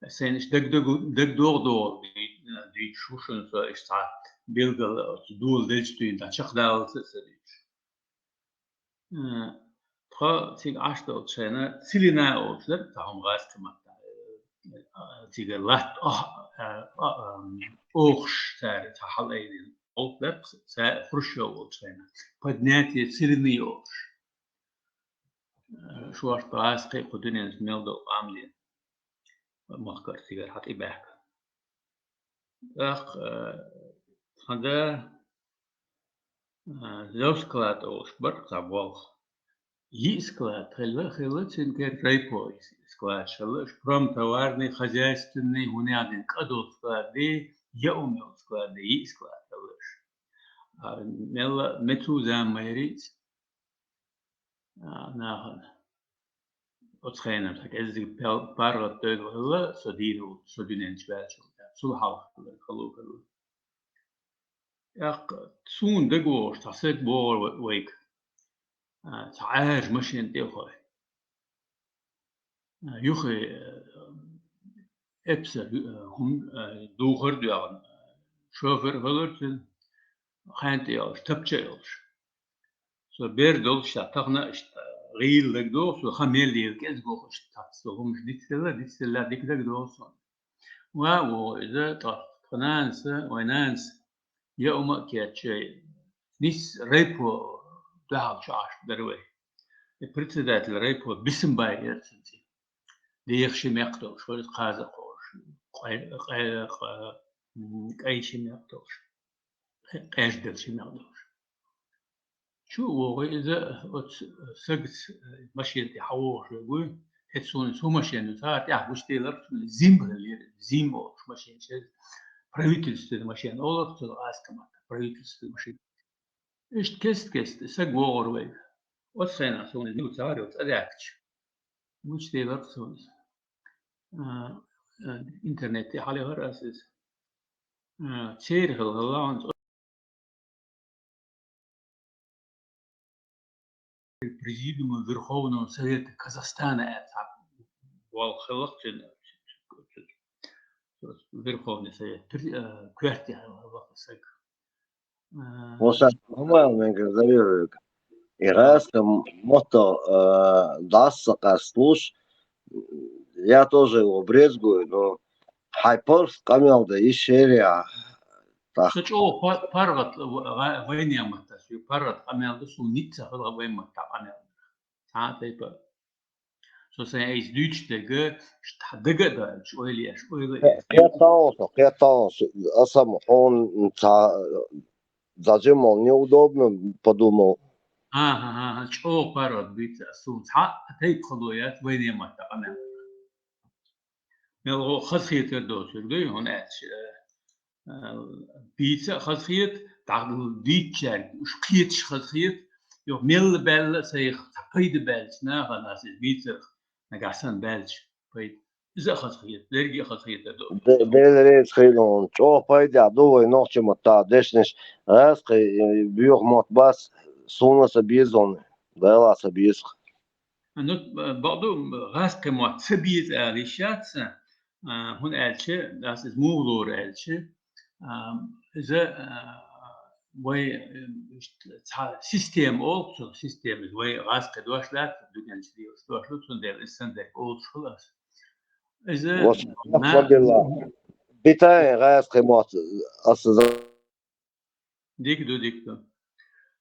Сайна иштта даг-, даг-, дагадогӀу догӀу дуй-, дуьйцуш ву шуна со, иштта цхьа билггал оцу дола делча дуьйна дӀа чекхдаллалц а ца дуьйцуш. Э, тхо цига Ӏаш долчу шайна целина олуш дара, цхьа хӀума гӀазкхи маттахь, э, цига латта ох-, э, а, ам, охуш цара цхьа хьалаайдина гӀуллакх дара, ца-, Хрущев волчу шайна. Поднятие целины олуш. Э, шорта гӀазкхи кху дуьненца мел долу къам дина. Махкара цигара хьа тӀебаьхкина. ТӀаккха, э, тхан да, э, Зевсклад олуш бара цхьа болх. Йиъ склад хилла, хилла цуьнан кера райпо складаш хилла, уьш промтоварный, хозяйственный, хӀунда аьлла кӀа долу склад дий, яа хӀума йолу склад дий, йиъ склад хилла уьш. А, мелла, мецу зама ма ярийца. А, нахана. Оцу хенахь сан кӀеззиг пел-, паргӀат дойла хилла, со дийна ву, со дуьнен чу ваьлча. Цул хьалха хилла, хало хилла. ТӀаккха суна дагавогӀуш цхьа саг богӀур вай-, вайга. А, цхьа Ӏаьржа машен тӀе а хой. А, юххе, э, эпсар, э, хӀун, э, духар а доьгӀна. Шофер хилар цуьнан, хьайн тӀе йолуш, тапча а йолуш. Со бер долуш, ша тахана иштта гӀийла дагадогӀу, со хан мел лела кӀезиг вохуш, цхьацца со хӀумаш дицделла, дицделла дика дагадогӀу суна. Ва а вогӀу иза, тӀаккха тхан нанас, вайн нанас, яа хӀума а кечъяй, нийсса райпо дуьхьал чу Ӏаш дара вай. И председатель райпо Бисимбай яра цуьнан цӀе. Деха ши мекх долуш, вара кхаза а кхолуш, къай-, къай-, къа-, м, кӀайн ши мекх долуш, къеждал ши мекх долуш. Чу а вогӀий иза, оцу сагаца машен тӀе хьавогӀуш вегуй, хӀета суна цу машен ю, цара тӀехь гучуделира, цуьнан Зим хилира, Зим олуш машен шеза, правительственный машен олура, цуьнан аскамат, правительственный машен. Иштта кест-кеста саг вогӀур вайга. Оцу хенахь суна иза цара йолу цӀа даьхкича. Гучуделира суна иза. А, а, интернет тӀе хьалайхара аса иза. А, церан хилла, хилла хьуна Президиума Верховного Совета Казахстана аьлла цхьа болх хилла цуьнан, Верховный Совет пр-, э, коьрте хилла саг. Э, Вон сан хӀумма мегар дарьйо вайга. И гӀазкхи мотто, э, дӀаса ца къасталуш, я тоже его брезгую, но хьайн паргӀат къамел дан йиш яра ахь. Со чӀогӀа пар-, паргӀат ва-, ва-, вайнехан маттахь, соьга паргӀат къамел дан, суна ницкъ ца хилла вайн маттахь къамел дан. Цхьа а тайпа. Со сайн айса дуьйцуш дерг, ш-, дага а даьлча, ойла еш, ойла а еш. Кхетта вон со, кхетта вон со. Аса-м хьуна цхьа, зачем он неудобно, подумал. ХӀан-хӀа, хӀан-хӀа, чӀогӀа паргӀат буьйцу аса суна. Цхьа а тайпа хало яц вайнехан маттахь къамел дан. Мел гӀо хазахетар доцург дуй, хӀунда аьлча, э, э, бийца а хазахета, дӀа дийцчаьрга уьш кхеташ хазахета, юха мелла баьлла а сайх цхьа пайда баьлча нахана аса иза бийцарх, нагахь санна баьлча пайда. Иза а хазахета, дерриге а хазахетар доцург. Де-, Дела реза хуьлда хьуна. ЧӀогӀа пайдехь ду вай нохчийн маттахь дешнаш. ГӀазкхи, э, боьха мотт бац, суна а ца беза хьуна, Дала а ца беза. Ну, бакъду, гӀазкхи мотт ца беза ала йиш яц сан, а, хӀунда аьлча, ас иза муха лору аьлча, а, иза, а, вай, э, иштта цхьа система олу цунах, система иза вай гӀазкхи дош дац, дуьнен чу лелаш дош ду, цундела иза сан дерг олуш хуьлу ас. Иза Вос-, на- Ваффадилла. Битайн гӀазкхи мотт аса за- Дика ду, дика ду.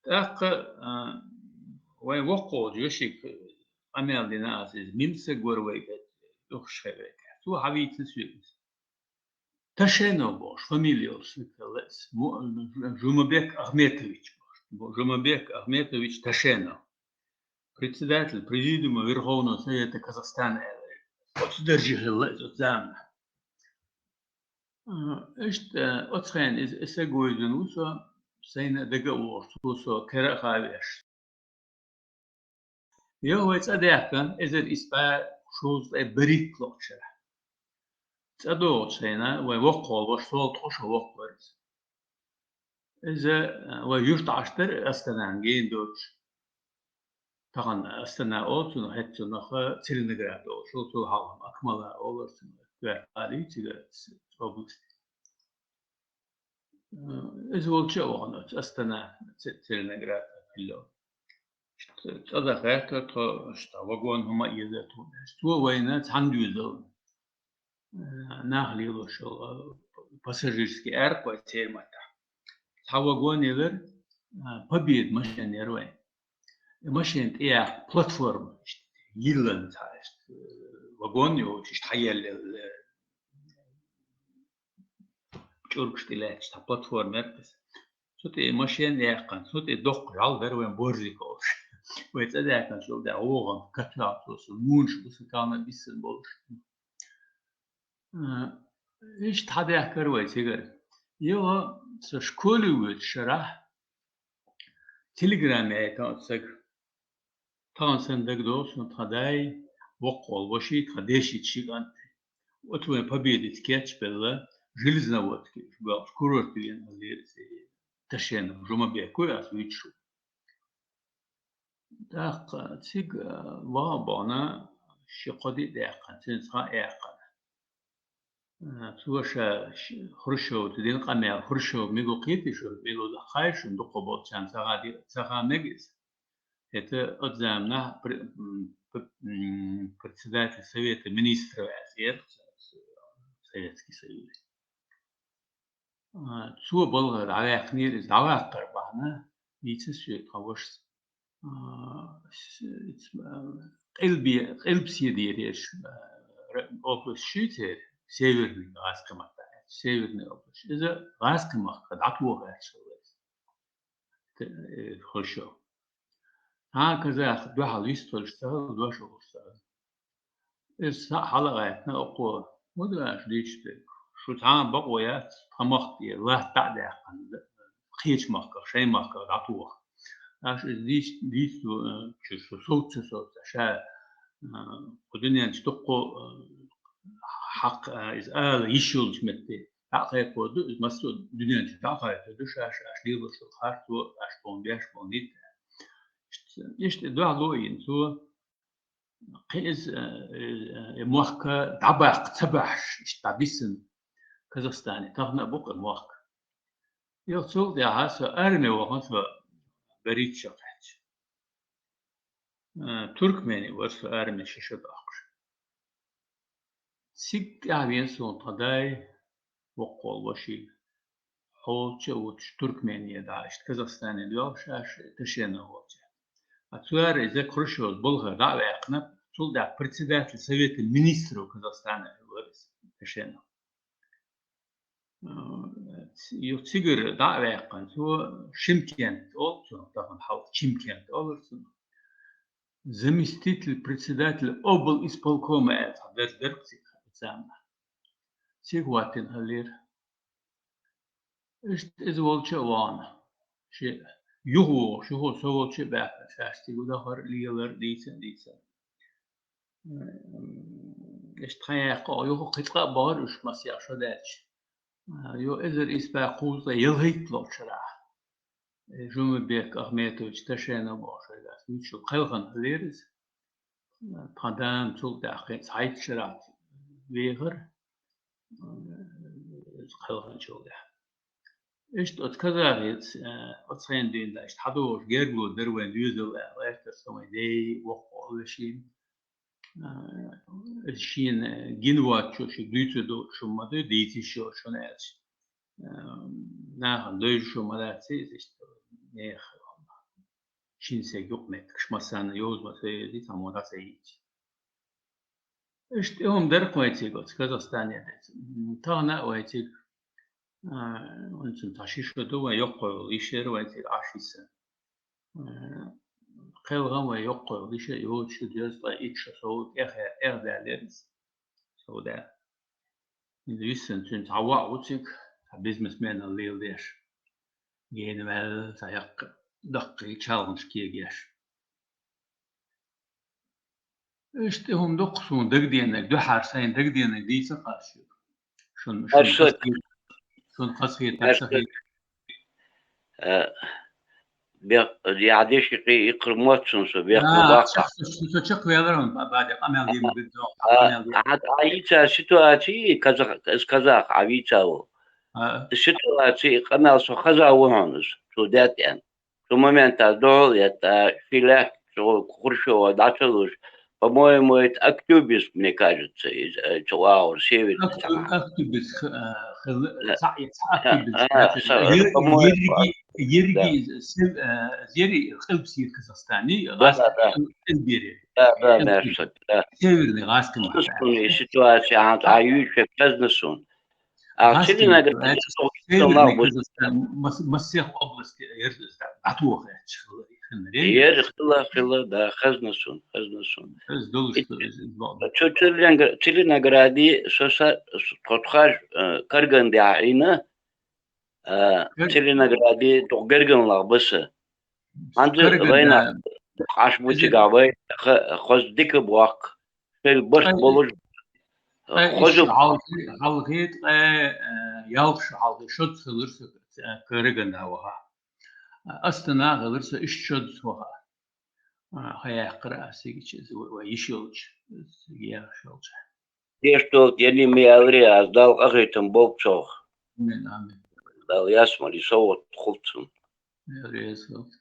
ТӀаккха, а, вайн воккхачу йишига къамел дина аса иза, мимсаг вара вайга, духуш хир вайга. Цо хьавийцина соьга иза. Ташенов бохуш, фамилия йолуш соьга хилла иза. Му-, Жумабек Ахметович бохуш. Бу-, Жумабек Ахметович Ташенов. Председатель Президиума Верховного Совета Казахстана аьлла. Оцу дарже хилла иза оцу заманахь. А, иштта, оцу хенахь иза, иза саг вевзина ву со, сайна дага а вогӀуш, цо со кара а хавеш. Йо, вай цӀа даьхкина, эзар исс бӀе шовзткъе берхӀитта лоцу шарахь. ЦӀа догӀучу хенахь, вайн воккхагӀа ваша, сол ткъо шо воккха вара иза. Иза, а, вай юьртахь Ӏаш дара Астанана гена доцуш. Тахана Астана олу цунах, хӀета цунах Целиноград олуш, цул хьалха Акмола олура цунах. ваьхкари цига с-, области. Э, из волча вахана, Астана, Ц-, Целиноград, хилла. Ишта цӀа даха гӀертар тхо, ишта вагон хӀума езар тхо. Ишта вайна цхьана дуьйзал, э, нах лелош йола, э, пассажирский аэропорт Сермата. Цхьа вагон елар, э, Победа машен яр вайн. И машен тӀеяхка платформа, ишта, йиллан цхьа, ишта, э, вагон йолча, ишта хьаеллал, э, чӀургаш тӀе лаьтташ цхьа платформа яр из. Цу тӀе машен яьккхина, цу тӀе доккха жӀала дар вайн борзик олуш. Вай цӀа даьккхина, чул тӀе вогӀан катавцо, со мунаш бу, со кална биссина болуш. А, иштта хьадаьхкар вай цигара. Йо, со школе воьдучу шарахь, телеграмме яйтан оцу сага. Тахана санна дагадогӀу суна тхан дай, воккхаволу ваший, тхан деши ши кӀант. Оцу вайн Победица кечбелла, Железноводске, уьш боьлхуш курорт вена хилира иза, Ташенов Жумабек ву ас вуьйцуш ву. ТӀаккха цига, а, ваха а бахана, ши-кхо ди а даьккхина, цуьнца хан а яьккхина. А, цо ша ш-, Хрущевца дина къамел, Хрущев мегар кхетий шуна, мегар дахкахьий шуна, дукха болчарна ца ха ди-, ца ха мега иза. ХӀета оцу заманахь пр-, м, п-, м, председатель Совета министров аьлла эр Советский Союз. А, цо балхара дӀаваьккхинера иза, дӀаваккхар бахьана, дийца соьга тхан вашас. А, с-, с-, а, къилбе-, къилбаседе дерш, а, р-, область шуьйцера, Северный гӀазкхи маттахь, Северный область. Иза гӀазкхи махка дӀатоха аьлла хилла иза. Т-, э, Хрущев. Цхьа а казах дуьхьал вистхуьлуш ца хилла, дош а луш ца хилла. Иза схьа а хьалагӀаьттина оккхо, хӀун ду аша дийцича дерг? Шу цхьа а бакъо яц, тхан махка тӀе латта дӀа а даьккхина, кхечу махках, шайн махках дӀатоха. Аша иза дийц-, дийцича, э, чу шу совца ца совца, ша, э, кху дуьнен чу дуккха, э, хьакха, э, иза ала йиш йолчу метте дӀа а кхайкхор ду, иза массо а дуьнен чу дӀа а кхайкхор ду, ша, ша, аша лелош йолу харцо, аша тхуна беш болу нийт. Иштта, иштта дуьхьало а йина цо, кхин иза, э, э, э, мохк дӀабаккха ца баьхьаш, иштта дӀабиссина Казахстане, тахана а бу-кх и мохк. Юха цул тӀаьхьа со арме вахана, со берхӀитта шо кхаьчча. Э, Туркмене вара со арме ши шо доккхуш. Цига тӀаьхьа веана суна тхан дай, воккхаволу ваший, хьолча а вутуш Туркмене дӀа, иштта Казахстане доьлхуш аша, Ташенов волча. А цара иза Хрущевс балхара дӀа а ваьккхина, цул тӀаьхьа председатель Совета министров Казахстана вара иза, Ташенов. Э, ц-, юха цигара дӀа а ваьккхина, цо Шымкент олу цунах, тахана хьалха Чимкент олура цунах. Заместитель председателя обл. Исполкома аьлла цхьа дерг дара-кх цига, царна. Цига хӀоттийна хиллера. Иштта иза волчу а вахана, шен юха вогӀуш, юха со волчу а баьхкина, шаьш цига дахар, лелар дийцина, дийцина. М, иштта тхан яккха, юха кхин цкъа а бахара уьш, масех шо даьлча. А, йо, эзар исс бӀе кхузткъе ялхитталгӀачу шарахь. Э, Жумабек Ахметович Ташенов бохуш вара ас вуьйцуш, кхелхина хиллера иза. Тхан да-нана цул тӀаьхьа кхин цхьайтта шарахь вехара, э, кхелхинчул тӀаьхьа. Иштта оцу казахица, э, оцу хенахь дуьйна иштта хьадогӀуш гергало дара вайн доьзал аьлла, гӀертара со вайн ден, воккхаволу вешин. Э, шена гина воцчо шуьга дуьйцур долуш хӀума ма ду, дийца йиш йолуш хӀума аьлча. Э, нахана девзаш хӀума дац иза, иштта нехан шина стеган юкъаметтигаш массарна йовза ма ца йоьзий, цхьаммо дӀа ца йийцича. Иштта и хӀума дара-кх вайн цига оцу Казахстане дерг. М, тахана а вайн цига, а, вайн цуьнан цхьа ши шо ду, вайн йоккхаволу йиш яра вайн цига Ӏаш йисина. Э, кхелхина вайн йоккхаволу йиш а йоцуш, шу дезткъе итт шо сов тӀех-, тӀехдаьллера иза. Сов даьлла. Иза виссина цуьнан цхьа воӀ ву цига, цхьа бизнесменал леладеш. Гена ваьлла, цхьа яккха даккхий чалханаш кегеш. Иштта и хӀума ду-кх суна дагадеанарг, дуьххьара сайна дагадеанарг дийца-кх ас шуьга. Шуна, шуна хазахетарг, шуна хазахетарг ца хета. Э, бех-, яхь деши кхы икхар мотт сона со бехк ма А, баккха. чакх-, со, со чакхвелар ван ба-, баде, къамел дийна бирдо, А, къамел дийна. хӀанз Ӏа йийца ситуаци, казах, из казах Ӏа вийца ву. А. Ситуаци, къамел со хаза ву хьона из, цу даьтӀен. Цу момента духьал етта, ши лаьтта цу Хрущёва дӀа ца луш, по-моему, это Актюбинск, мне кажется, из, э, цу агӀор, северный Актю-, цхьана. Актюбинск, э, хила, Да. цхьа, цхьа Да, Актюбинск, а, да, са-, ер-, по-моему, ерриги, ерриги да. Сев-, э, зери къилб сийр Казахстане, Да, гӀаскхи да, да. къил-, къилбере. Да, да, Къилбере. Мерса, да. Северный гӀаскхи Хазна махьа. сона и ситуаци, хӀанз Ӏа юйча хазна сона. А ГӀаскхи Целиноград махьа, северный Казахстан, мас-, массех области ер дӀатоха хиннаре. Ер хила, хила, да, хазна сона, хазна сона. Из долуш Ит-, ду, из, из бо-, цу Целиногра-, Целинограде со са, с-, тхо тхаш, э, Карган дехьа Ӏийна, э, Кар- Целинограде дукха гарган лагӀа ба са. ХӀанз Карган, вайна э, Ӏаш бу из цигахь вай, ха-, хоза дика бохк. Шел барт Ай, болуш, ай, хоза иш хьалхи-, хьалхи ткъе, э, ялх шу хьалхи шозза хилар со, э, Каргана ваха. Астана хилар со, иштта шозза ваха. А, хьаяьккхар аз цига чу, из ва-, вай йиш йолча, из цига яхаш йолча. Деш долча, я нима яларе аз, Далла къахетам болба цох. Амин, амин. Дала ялсмале совгӀат хилда цунна. Реза хилда.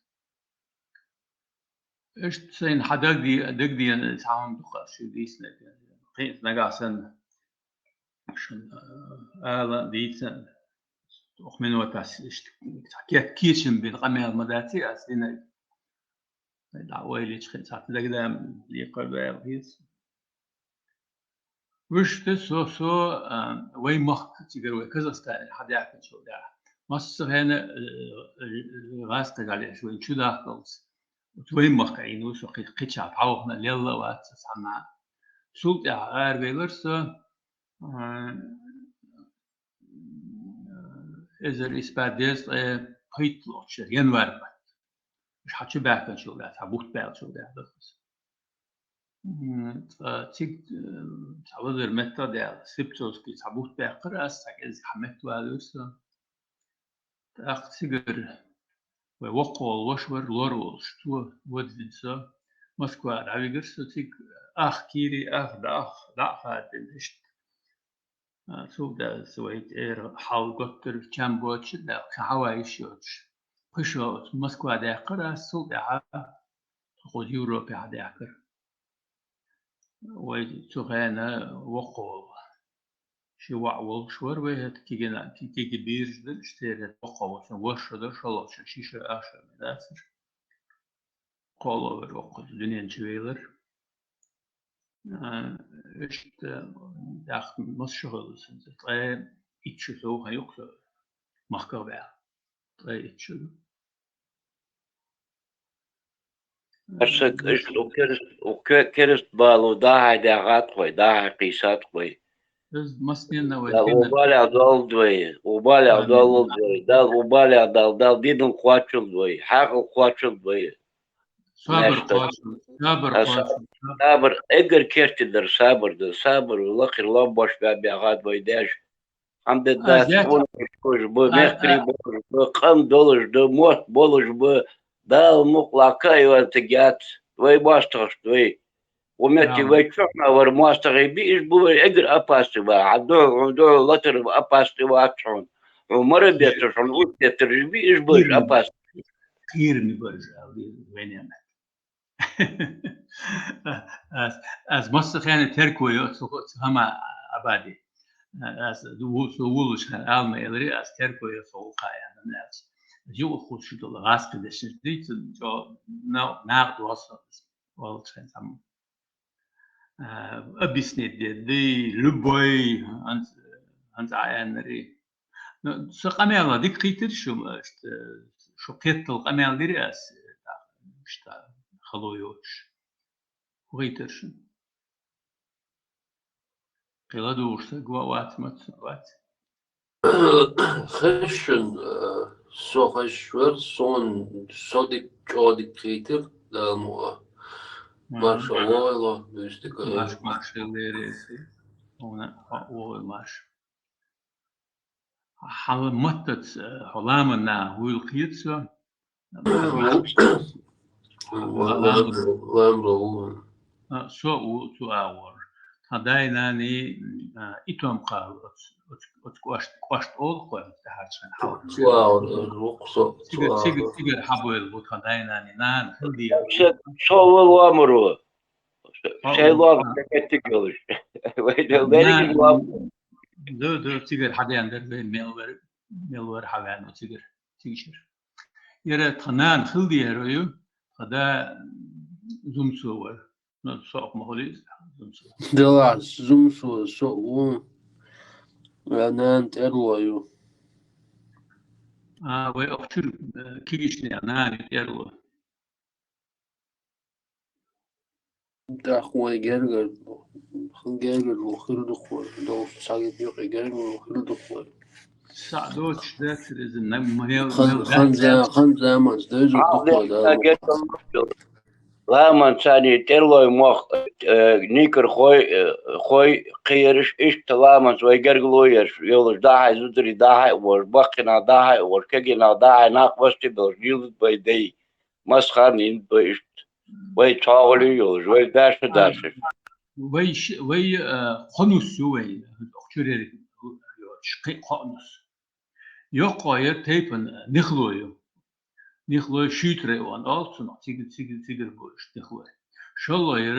Иштта сайна хьа дагди-, дагадеана цхьа хӀума ду-кх аз шуьга дийцинарг. Кхин а нагахь санна шуна, а, ала а дийца, укх минотас иштта цхьа кет-, кечам бина къамел ма дац аз динарг. ДӀа ойла йича кхин цхьацца дагадам декхар ду аьлла хета. Вуьшта со, со, а, вай махка цигара вай Казахстанера хьадаьхкачул тӀехьа. Массахана, э, э, гӀазкхига леш вайна чу дахкалц. Оцу вай махка Ӏийна ву со кхи-, кхечахьа дӀавахана лелла а вац со цхьаннахьа. Цул тӀехьа арабелар со, а, эзар исс бӀе дезткъе пхийтталгӀачу шера, январь бутт. Уьш хьа чу баьхкачул тӀехьа, цхьа бутт баьлчул тӀехьа ду-кх из. М, ткъа цига, э, цхьа лазар меттах а даьлла, Слепцовский цхьа бутт баьккхар аз, цхьа кӀеззига хьа метта валавира со. ТӀаккха цигара вай воккхагӀа волу ваша вара, лор волуш, цо водвина со. Москва дӀавигар со цига, ах кийрий, ах дӀа-, ах дӀа а хадийна иштта. А, цул тӀаьхьа вай тӀера хьал готтар чам боцуш, даьлла, кхин хьаван йиш йоцуш. Пхи шо оцу Москва даьккхар аз, цул тӀаьхьа кхуза Европе хьадаьхкар. Вай цу хенахь воккхагӀа волу. Ши воӀ волуш вара вай хӀета, кегина, ки-, кеги бийраш дара, иштта церан воккхагӀа волчун ворхӀ шо дара, шолгӀачун ши шо, ах шо ма дацара. КхоалгӀа вара воккхаза дуьнен чу вейлар. А, иштта, тӀаккха маса шо хилла сан, ткъе итт шо сов хан юкъа со махках баьлла. Ткъе итт шо ду. Аса, иштта, у керст-, у ке-, керст бало дӀа-хьа даьхад-кх вай, дӀа-хьа кхийсад-кх вай. Из массанена вай Дала хина. Убалех доллалда вай, убалех Амин. Доллалда вай, Дала убалех Дала, Дала динал кхоачалда вай, хьаькъал кхоачалда вай. Сабар Наьшта. Кхоачалда, сабар Аса, кхоачалда. Сабар, эггара керте дар сабар ду, сабар лакхера лом бош баьб яхад вай даьша. Хьамда Аз дац, яц- къонахий болуш бу, а, мехкарий а. Болуш бу, къам долуш ду, мотт болуш бу, Дала мукъ лакха а йоцург яц, вай мостагӀаш ду вай. Ву метте Нагахь. Вай чухьа вара мостагӀий биъаш бу вай, эггара опасный вац. Хьан духьал, хьуна духьал латар опасный вац хьуна. Хьуна мара бетташ, хьуна ут беттараш биъаш бу уж Кхерам. Опасный. Кхерам бараш ала деза вайна. Аз, аз массахана терко йо, цу, цу хӀама абади. Аз ву-, со вуллуш хан алма элри, аз терко йо, со улхая, аьлла. Аз юкъа хӀуш долу гӀазкхи дешнаш дийцина, чӀо на-, нах доссалц, волчу хен цхьамма. А, объяснить де, дай, любой, анц-, анц а аьннари. Ну, со къамела дика кхийтира шу, иштта, шу кхеттал къамел дира ас, иштта, хало йоцуш. Вайтар шуна. Кхин ладугӀуш стаг ва-, вац, маца вац. Хезаш шуна, э, со хезаш вара, суна со дика, чӀогӀа дика кхийтира, Дала мукъ лахь. Мгм. Марша вогӀийла, вуьшта дика Марш, марша лерий. Хьуна, хьо вогӀий марш. Хьан маттаца, хьо ламанна вуйла кхета со. Ламбо, ламбо ву. А, со ву цу агӀор. Тхан дай-наний, а, итом кхалла оцу, оцу, оцу кӀошт-, кӀошт олу кхой, оцу тӀаьхьарчу хенахь хьалха. Цу агӀор, э, вукху со, цу цигара, цигара, агӀор. Цигара хьабевлла бу тхан дай-наний, нана хила деза. Со, со вала ламар ву. Шайн лоам меттиг йолуш. Вай, вай, нана, вай, ду, ду, цигара хьадеана дара, вай, мел вара, мел вара хьавеана цигара, цигара. Яра тхан нана хила дезар ю, тхан да Зумсо вара. Ну, со а ма хуьлу иза, Зумсо. Делахь, Зумсо, со а ву. Вайн нана ТӀерло ю. А, вай охчуьра, э, кигичнех нана ю ТӀерло. ТӀаккха вай гергара, хан гергара ву хир ду-кх вай, долуш цхьа юкъе гергара ву хир ду-кх вай. Схьа доцуш дац иза, наг ма нел, хан, нел хан дац. За-, хан заманца дайзур ду-кх вай, да, гергара ву. Ламанца царний ТӀерлойн мох, э, никар хой, э, хой кхияраш, иштта ламанца вай гергало еш, йолуш дӀахьай зударий дӀахьай а вож, баккхий нах дӀахьай а вож, кегий нах дӀахьай, нах васти белш, йилла бай дай. Масхарна йина бай иштта. Вай цхьа гӀоле йолуш, вай даьшна дацаш. Вай ш-, вай, а, кхо нус ю вай, охчуьрера йоцуш, кхин кхо нус. Йоккхо яра тайпана Нихло ю. Нихлой Шуьйтарай ван олу цунах, цигара, цигара, цигара бу иштта Нихлой. ШолгӀа яра